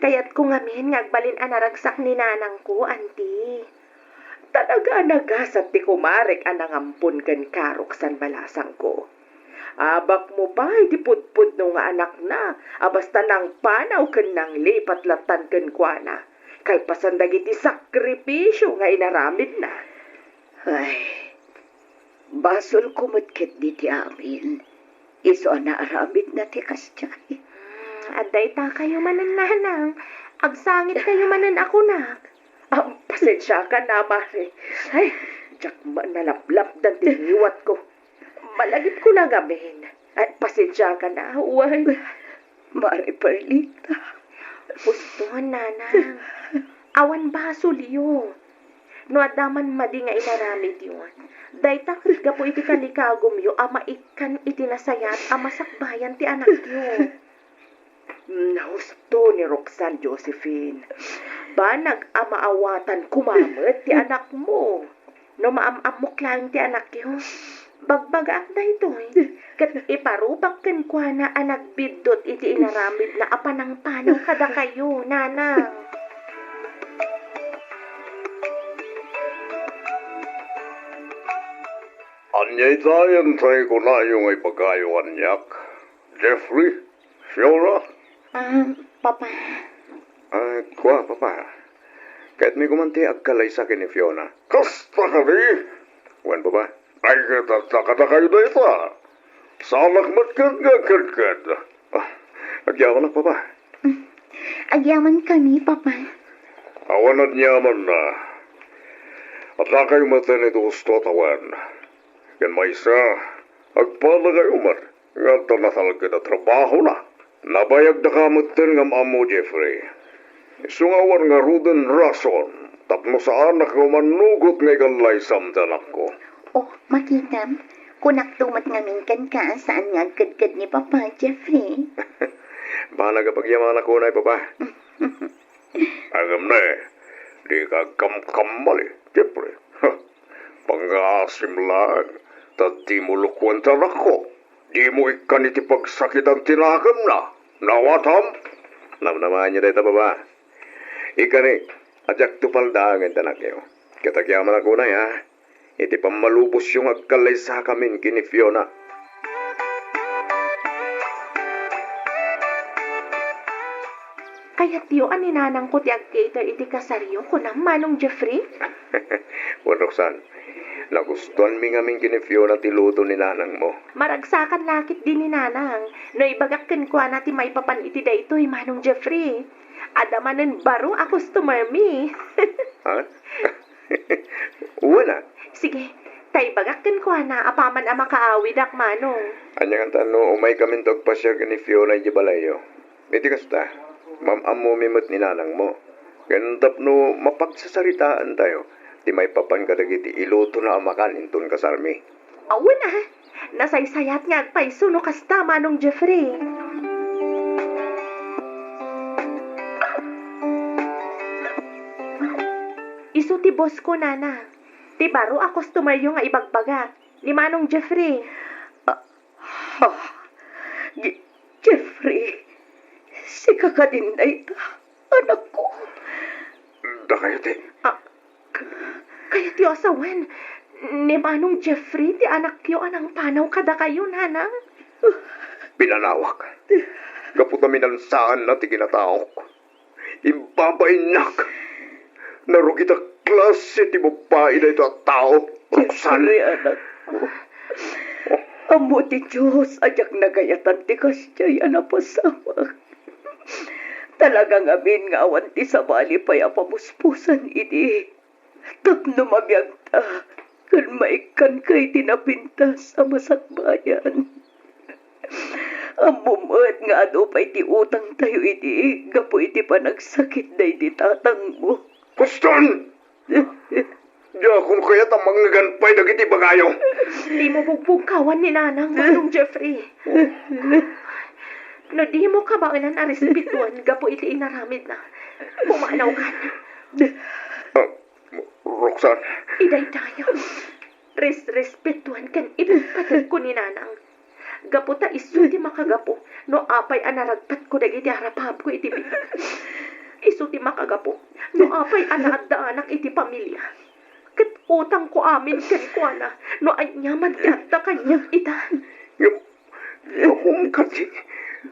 Kayatko ngamin nga agbalin a naragsak ni nanangko, Auntie. Talaga a nagasat ti kumarek a nangampon kenka, Roxanne, balasangko. Abakmo pay ti pudpudno nga anakna a basta nangpanaw ken nanglipat lattan kenkuana, kalpasan dagiti sakripisio nga inaramidna. Ay, basolko met ketdi ti amin. Isu a naaramidna ti kasdiay. Hmm, adda itakayo manen, Nanang. Agsangitkayo manen a kunak. Ah, pasensiakan a, Mare. Ay, diak man nalaplapdan ti liwatko. Malagipko la ngamin. Ay, pasensiakan a, wen. Mare Perlita. Husto, Nanang. Awan basolyo. No adda man madi nga inaramidyo, dayta ket gapu iti kalikagumyo a maikkan iti nasayaat a masakbayan ti anakyo. Hmm, husto ni Roxanne, Josephine. Banag a maawatan koma met ti anakmo. No maam-ammok laeng ti anakyo, bagbagaak daytoy, ket iparupak kenkuana a nagbiddut iti inaramidna a panangpanaw kadakayo, Nanang. Ania ita yantay kunayo nga ibagayo kaniak? Jeffrey? Fiona? Ah, Papa. Ah, kua, Papa. Kayatmi koman ti agkalaysa ken ni Fiona. Kasta kadi? Wen, Papa. Ay, ket adda kadakayo dayta. Saanak met ket nga agkedked. Ah, agyamanak, Papa. Agyamankami, Papa. Awan aniamanna. Addakayo met iti husto a tawen. Ken maysa, Agpalakayo met nga adda natalged a trabahona. Nabayagdaka metten nga am-ammo, Jeffrey. Isu nga awan ngaruden rason tapno saanak nga umanugot nga ikallaysam ti anakko. Oh, makitam, kunakto met ngamin kenka a saan nga agkedked ni Papa, Jeffrey. Banag a pagyamanak unay, Papa. Agam ne, dika agkamkamali, Jeffrey. Ha, pangngaasim laeng, ta dimo lukoen ti anakko. Dimo ikkan iti pagsakitan ti nakemna. Nawatam? Namnamaanyo dayta, Papa. Ikkan, a diakto paldaangen ti anakyo. Ket agyamanak unay, ha? Iti pammalubosyo nga agkallaysakamin ken ni Fiona. Kayatyo a ni nanangko ti ag-cater iti kasaryo, kunam, Manong Jeffrey? Wen, Roxanne, nagustuanmi ngamin ken ni Fiona ti luto ni nanangmo. Maragsakan la ketdi ni nanang no ibagak kenkuana ti maipapan iti daytoy, Manong Jeffrey. Adda manen baro a customer mi. Ha? Wen a. Sige, ta ibagak kenkuana apaman a makaawidak, Manong. Ania ngata no umaykaminto agpasiar ken ni Fiona idiay balayyo? Iti kasta, maam-ammomi met ni nanangmo. Ken tapno mapagsasaritaantayo ti maipapan kadagiti ilutona a makan inton kasarmi. Awan a, nasaysayat nga agpayso no kasta, Manong Jeffrey. Isu ti boss ko, Nana. Ti baro a customeryo nga ibagbagak, ni Manong Jeffrey. Ah, ha? Je-, Jeffrey, sika kadin dayta, anakko? Dakayo ti. Ah, k-, kayatyo a sawen, ni Manong Jeffrey ti anakyo a nangpanaw kadakayo, Nana. Pinanawak. Gapu ta minansaanna ti kinataok. Imbabainnak. Narugit a klase ti babbai daytoy a tao, Roxanne. Jeffrey, anakko. Ammo ti Dios a diak nagayatan ti kasdiay a napasamak. Talaga ngamin nga awan ti sabali pay a pamuspusan idi. Tapno mabiagta ken maikkanka iti napintas a masakbayan. Ammom met nga adu pay ti utangtayo idi gapu iti panagsakit daydi tatangmo. Kuston! Diakon kayat a mangngegpay dagiti ibagayo. Dimo bugbugkawan ni Nanang, Manong Jeffrey. No dimo kabaelan a respetuan gapu iti inaramidna, pumanawkan. Ah, Roxanne. Idaydayaw. Res-, respetuan ken ipigpategko ni Nanang. Gapu ta isu ti makagapu no apay a naragpatko dagiti arapapko iti biag. Isu ti makagapu no apay a naaddaanak iti pamilia. Ket utangko amin kenkuana no aniaman ti adda kaniak ita. Ngem, ngem kadi,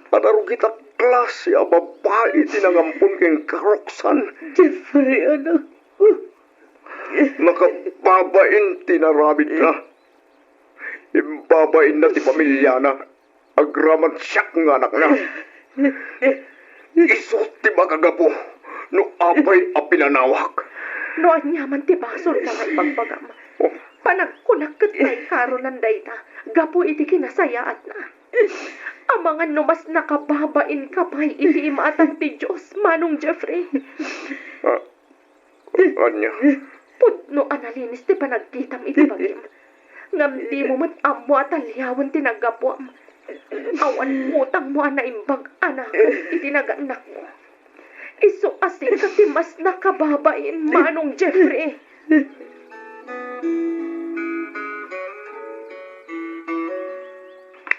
a narugit a klase a babbai ti nangampon kenka, Roxanne. Jeffrey, anak. Nakababain ti inaramidna. Imbabainna ti pamiliana. Agraman siak nga anakna. Isu ti makagapu no apay a pinanawak. No aniaman ti basolna nga ibagbagam, panagkunak ket naikaronan dayta gapu iti kinasayaatna. Amangan no mas nakababainka pay iti imaatan ti Dios, Manong Jeffrey. Ah, Ania? Pudno a nalinis ti panagkitam iti bagim. Ngem dimo met ammo a taliawen ti naggapuam. Awan utangmo a naimbag a nakon iti nagannakmo. Isu a sika ti mas nakababain, Manong Jeffrey.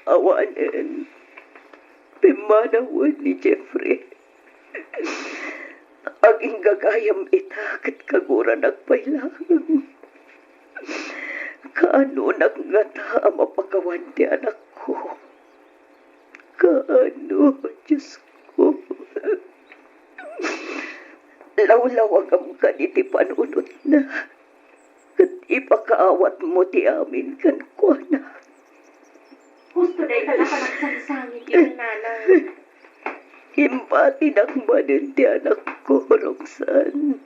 Awanen, pimmanawen ni Jeffrey. Aginggagayam ita ket kaguranak pay laeng. Kaanonak ngata a mapakawan ti anakko? Kaano, Diosko? Lawlawagam kadi ti panunotna. Ket ipakaawatmo ti amin kenkuana. Husto dayta a panagsangsangit, Nanang. Impatinak manen ti anakko, Roxanne.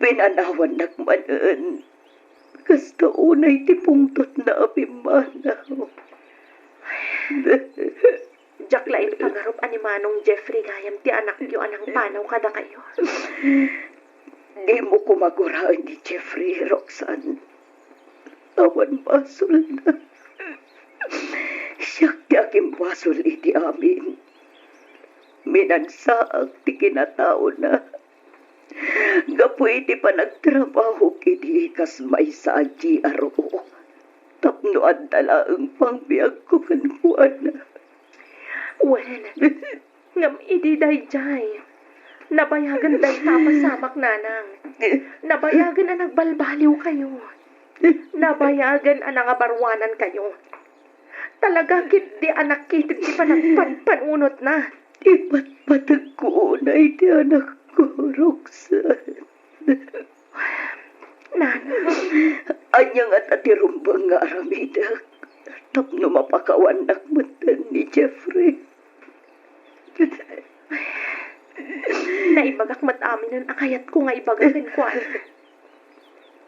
Pinanawannak manen. Kasta unay ti pungtotna a pimmanaw. Diak laeng pagarup a ni Manong Jeffrey gayam ti anakyo a nangpanaw kadakayo. Dimo koma guraen ni Jeffrey, Roxanne. Awan basolna. Siak ti akimbasol iti amin. Minansaak ti kinataona. Gapu iti panagtrabahok idi kas maysa a G R O, tapno adda laeng pangbiagko kenkuana. Wen, ngem idi daydiay, nabayagen dayta a pasamak, nanang. Nabayagen a nagbalbaliwkayo. Nabayagen a nangabaruanankayo. Talaga ketdi a nakited ti panagpanpanunotna. Ipatpategko unay ti anakko, Roxanne. Nana. Ania ngata ti rumbeng nga aramidek tapno mapakawannak metten ni Jeffrey? Naibagak met aminen a kayatko nga ibaga kenkuana.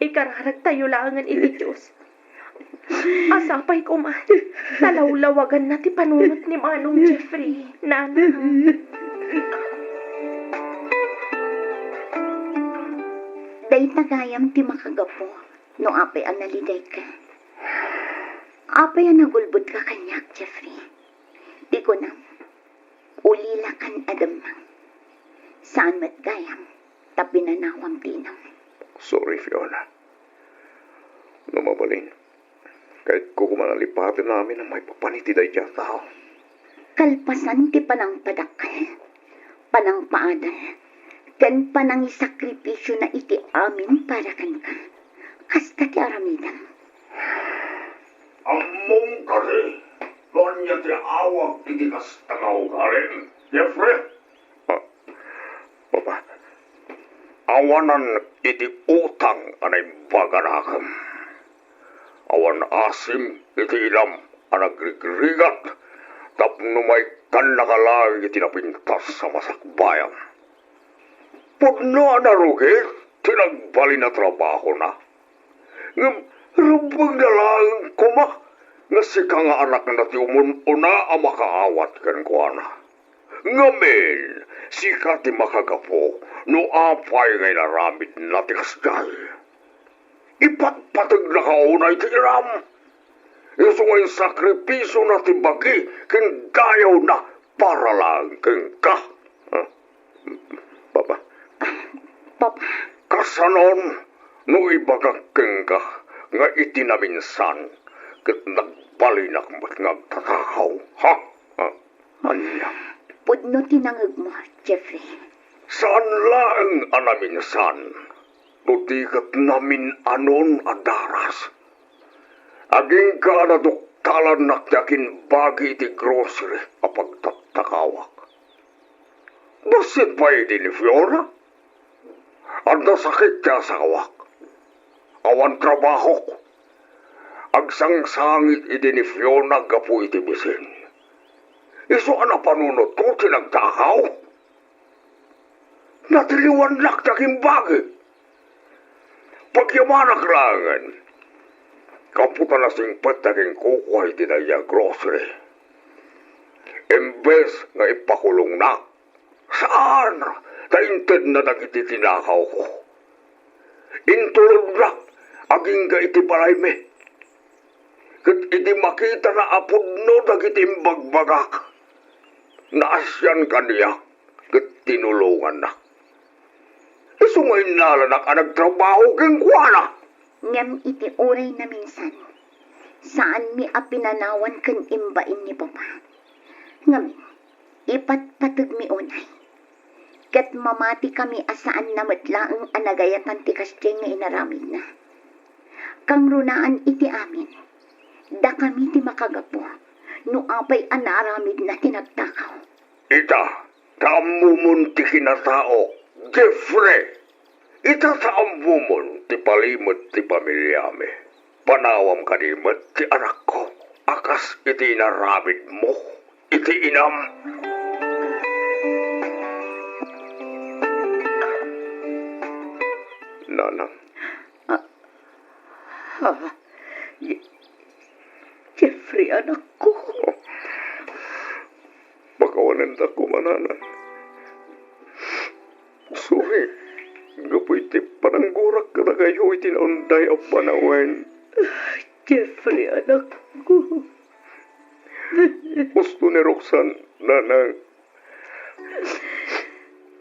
Ikararagtayo laengen iti Dios. Sapay koma, talawlawaganna ti panunot ni Manong Jeffrey, nanang. Dayta gayam ti makagapu no apay a naligayka. Apay a nagulbotka kaniak, Jeffrey? Ti kunam, ulilakan a demmang. Saan met gayam ta pinanawam ti inam. Sorry, Fiona. No mabalin, kayatko koma a lipaten amin a maipapan iti daydi a tao. Kalpasan ti panangpadakkel, panangpaadal, ken panangisakripisio na iti amin para kenka. Kasta ti aramidem. Ammom kadi no ania ti awag iti kasta nga ugalim, Jeffrey? Ah, Papa, awanan iti utang a naimbag a nakem. Awan asim iti inam a nagrigrigat tapno maikkannak laeng iti napintas a masakbayam. Pudno a narugit ti nagbalin a trabahona. Ngem rumbengna laeng koma nga sika nga anakna ti umun-una a makaawat kenkuana. Ngamin, sika ti makagapu no apay nga inaramidna ti kasdiay. Ipatpategnaka unay ti inam. Isu nga insakripisona ti bagi ken dayawna para laeng kenka. Ah, Papa. Papa. Kasanon no ibagak kenka nga iti naminsan ket nagbalinak met nga agtatakaw, ha? Ha? Ania? Pudno ti nangegmo, Jeffrey. Saan laeng a naminsan, no di ket namin-anon a daras. Agingga a naduktalannak ti akinbagi iti grocery a pagtattakawak. Bassit pay idi ni Fiona. Adda sakit ti asawak. Awan trabahok. Agsangsangit idi ni Fiona gapu iti bisin. Isu a napanunotko ti nagtakaw. Natiliwannak ti akinbagi. Pagyamanak laengen. Gapu ta nasingpet ti aginkukua iti daydiay a grocery. Imbes nga ipakulongnak, saan ta intedna dagiti tinakawko. Intulodna agingga iti balaymi. Ket idi makitana a pudno dagiti imbagbagak, naasian kaniak ket tinulongannak. Isu nga innalanak a nagtrabaho kenkuana. Ngem iti uray naminsan, saanmi a pinanawan ken imbain ni Papa. Ngamin, ipatpategmi unay. Ket mamatikami a saanna met laeng a nagayatan ti kasdiay nga inaramidna. Kangrunaan iti amin, dakami ti makagapu no apay a naaramidna ti nagtakaw. Ita, ta ammomon ti kinataok, Jeffrey! Ita ta ammomon ti palimed ti pamiliami. Panawam kadi met ti anakko a kas iti inaramidmo iti inam. Nanang. Ah. Ha? Je-, Jeffrey, anakko. Pakawanenda koma, nanang. Sorry, gapu iti pananggurak kadakayo iti naunday a panawen. Jeffrey, anakko. Husto ni Roxanne, nanang.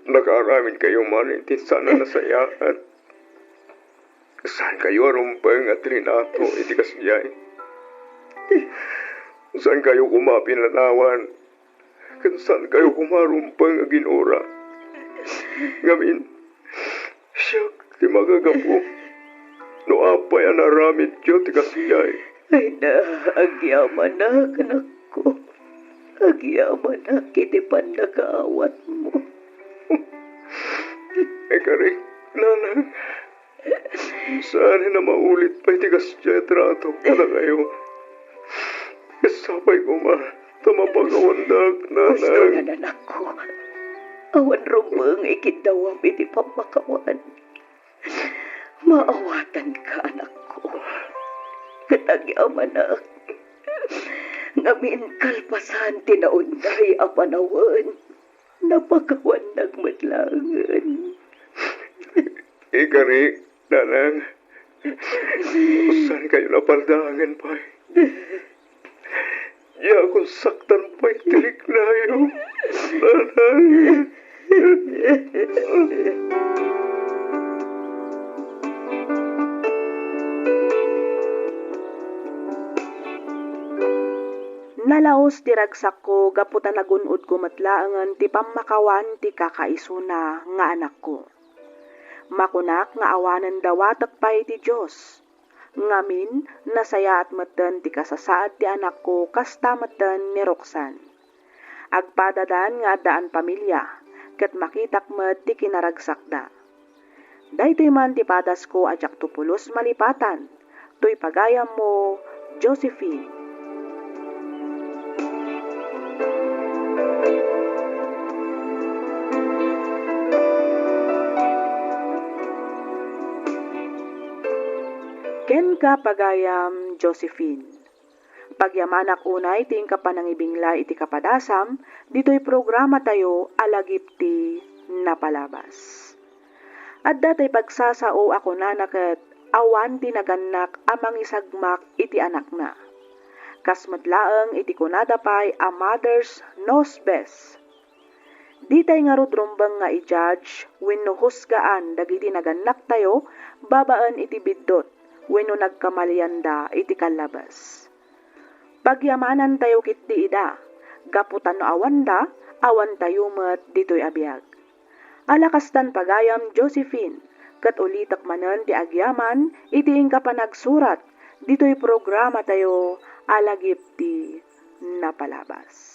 Nakaaramin kayo man iti saan a nasayaat. Saan kayo a rumbeng a trinato iti kasdiay? Saan kayo koma pinanawan? Ken saan kayo koma rumbeng a ginura? Ngamin, siak ti magagapu no apay a naaramidyo ti kasdiay. Ay na, agyamanak, anakko. Agyamanak iti pannakaawatmo. Ay, kari, nanang. Saan a maulit pay ti kasdiay a trato kadakayo. Sapay koma ta mapakawandak, nanang. Husto, nanakko. Awan rumbeng ikiddawam iti pammakawan. Maawatanka, anakko. Ket agyamanak. Ngamin, kalpasan ti naunday a panawen, napakawannak met laengen. Ikari, nanang, saan kayo napaldaangen pay? Diakon saktan pay ti riknayo, nanang. Nalaus ti ragsakko gapu ta nagun-odko met laengen ti pammakawan ti kakaisuna nga anakko. Makunak nga awanen dawatek pay ti Dios. Ngamin, nasayaat metten ti kasasaad ti anakko kasta metten ni Roxanne. Agpadadan nga addaan pamilia, ket makitak met ti kinaragsakda. Daytoy man ti padasko a diakto pulos malipatan, toy pagayammo, Josephine. Kenka, pagayam Josephine. Pagyamanak unay ti inka panangibinglay iti kapadasam ditoy programatayo a Lagip ti Napalabas. Adda tay pagsasao a kunana ket awan ti nagannak a mangisagmak iti anakna. Kas met laeng iti kunada pay a mother's knows best. Ditay ngarud rumbeng nga i-judge wenno husgaan dagiti nagannaktayo babaen iti biddut wenno nagkamalianda iti kallabes. Pagyamanantayo ketdi ida, gapu ta no awanda, awantayo met ditoy a biag. Ala kastan pagayam, Josephine, ket ulitek manen ti agyaman iti inka panagsurat ditoy programatayo a Lagip ti Napalabas.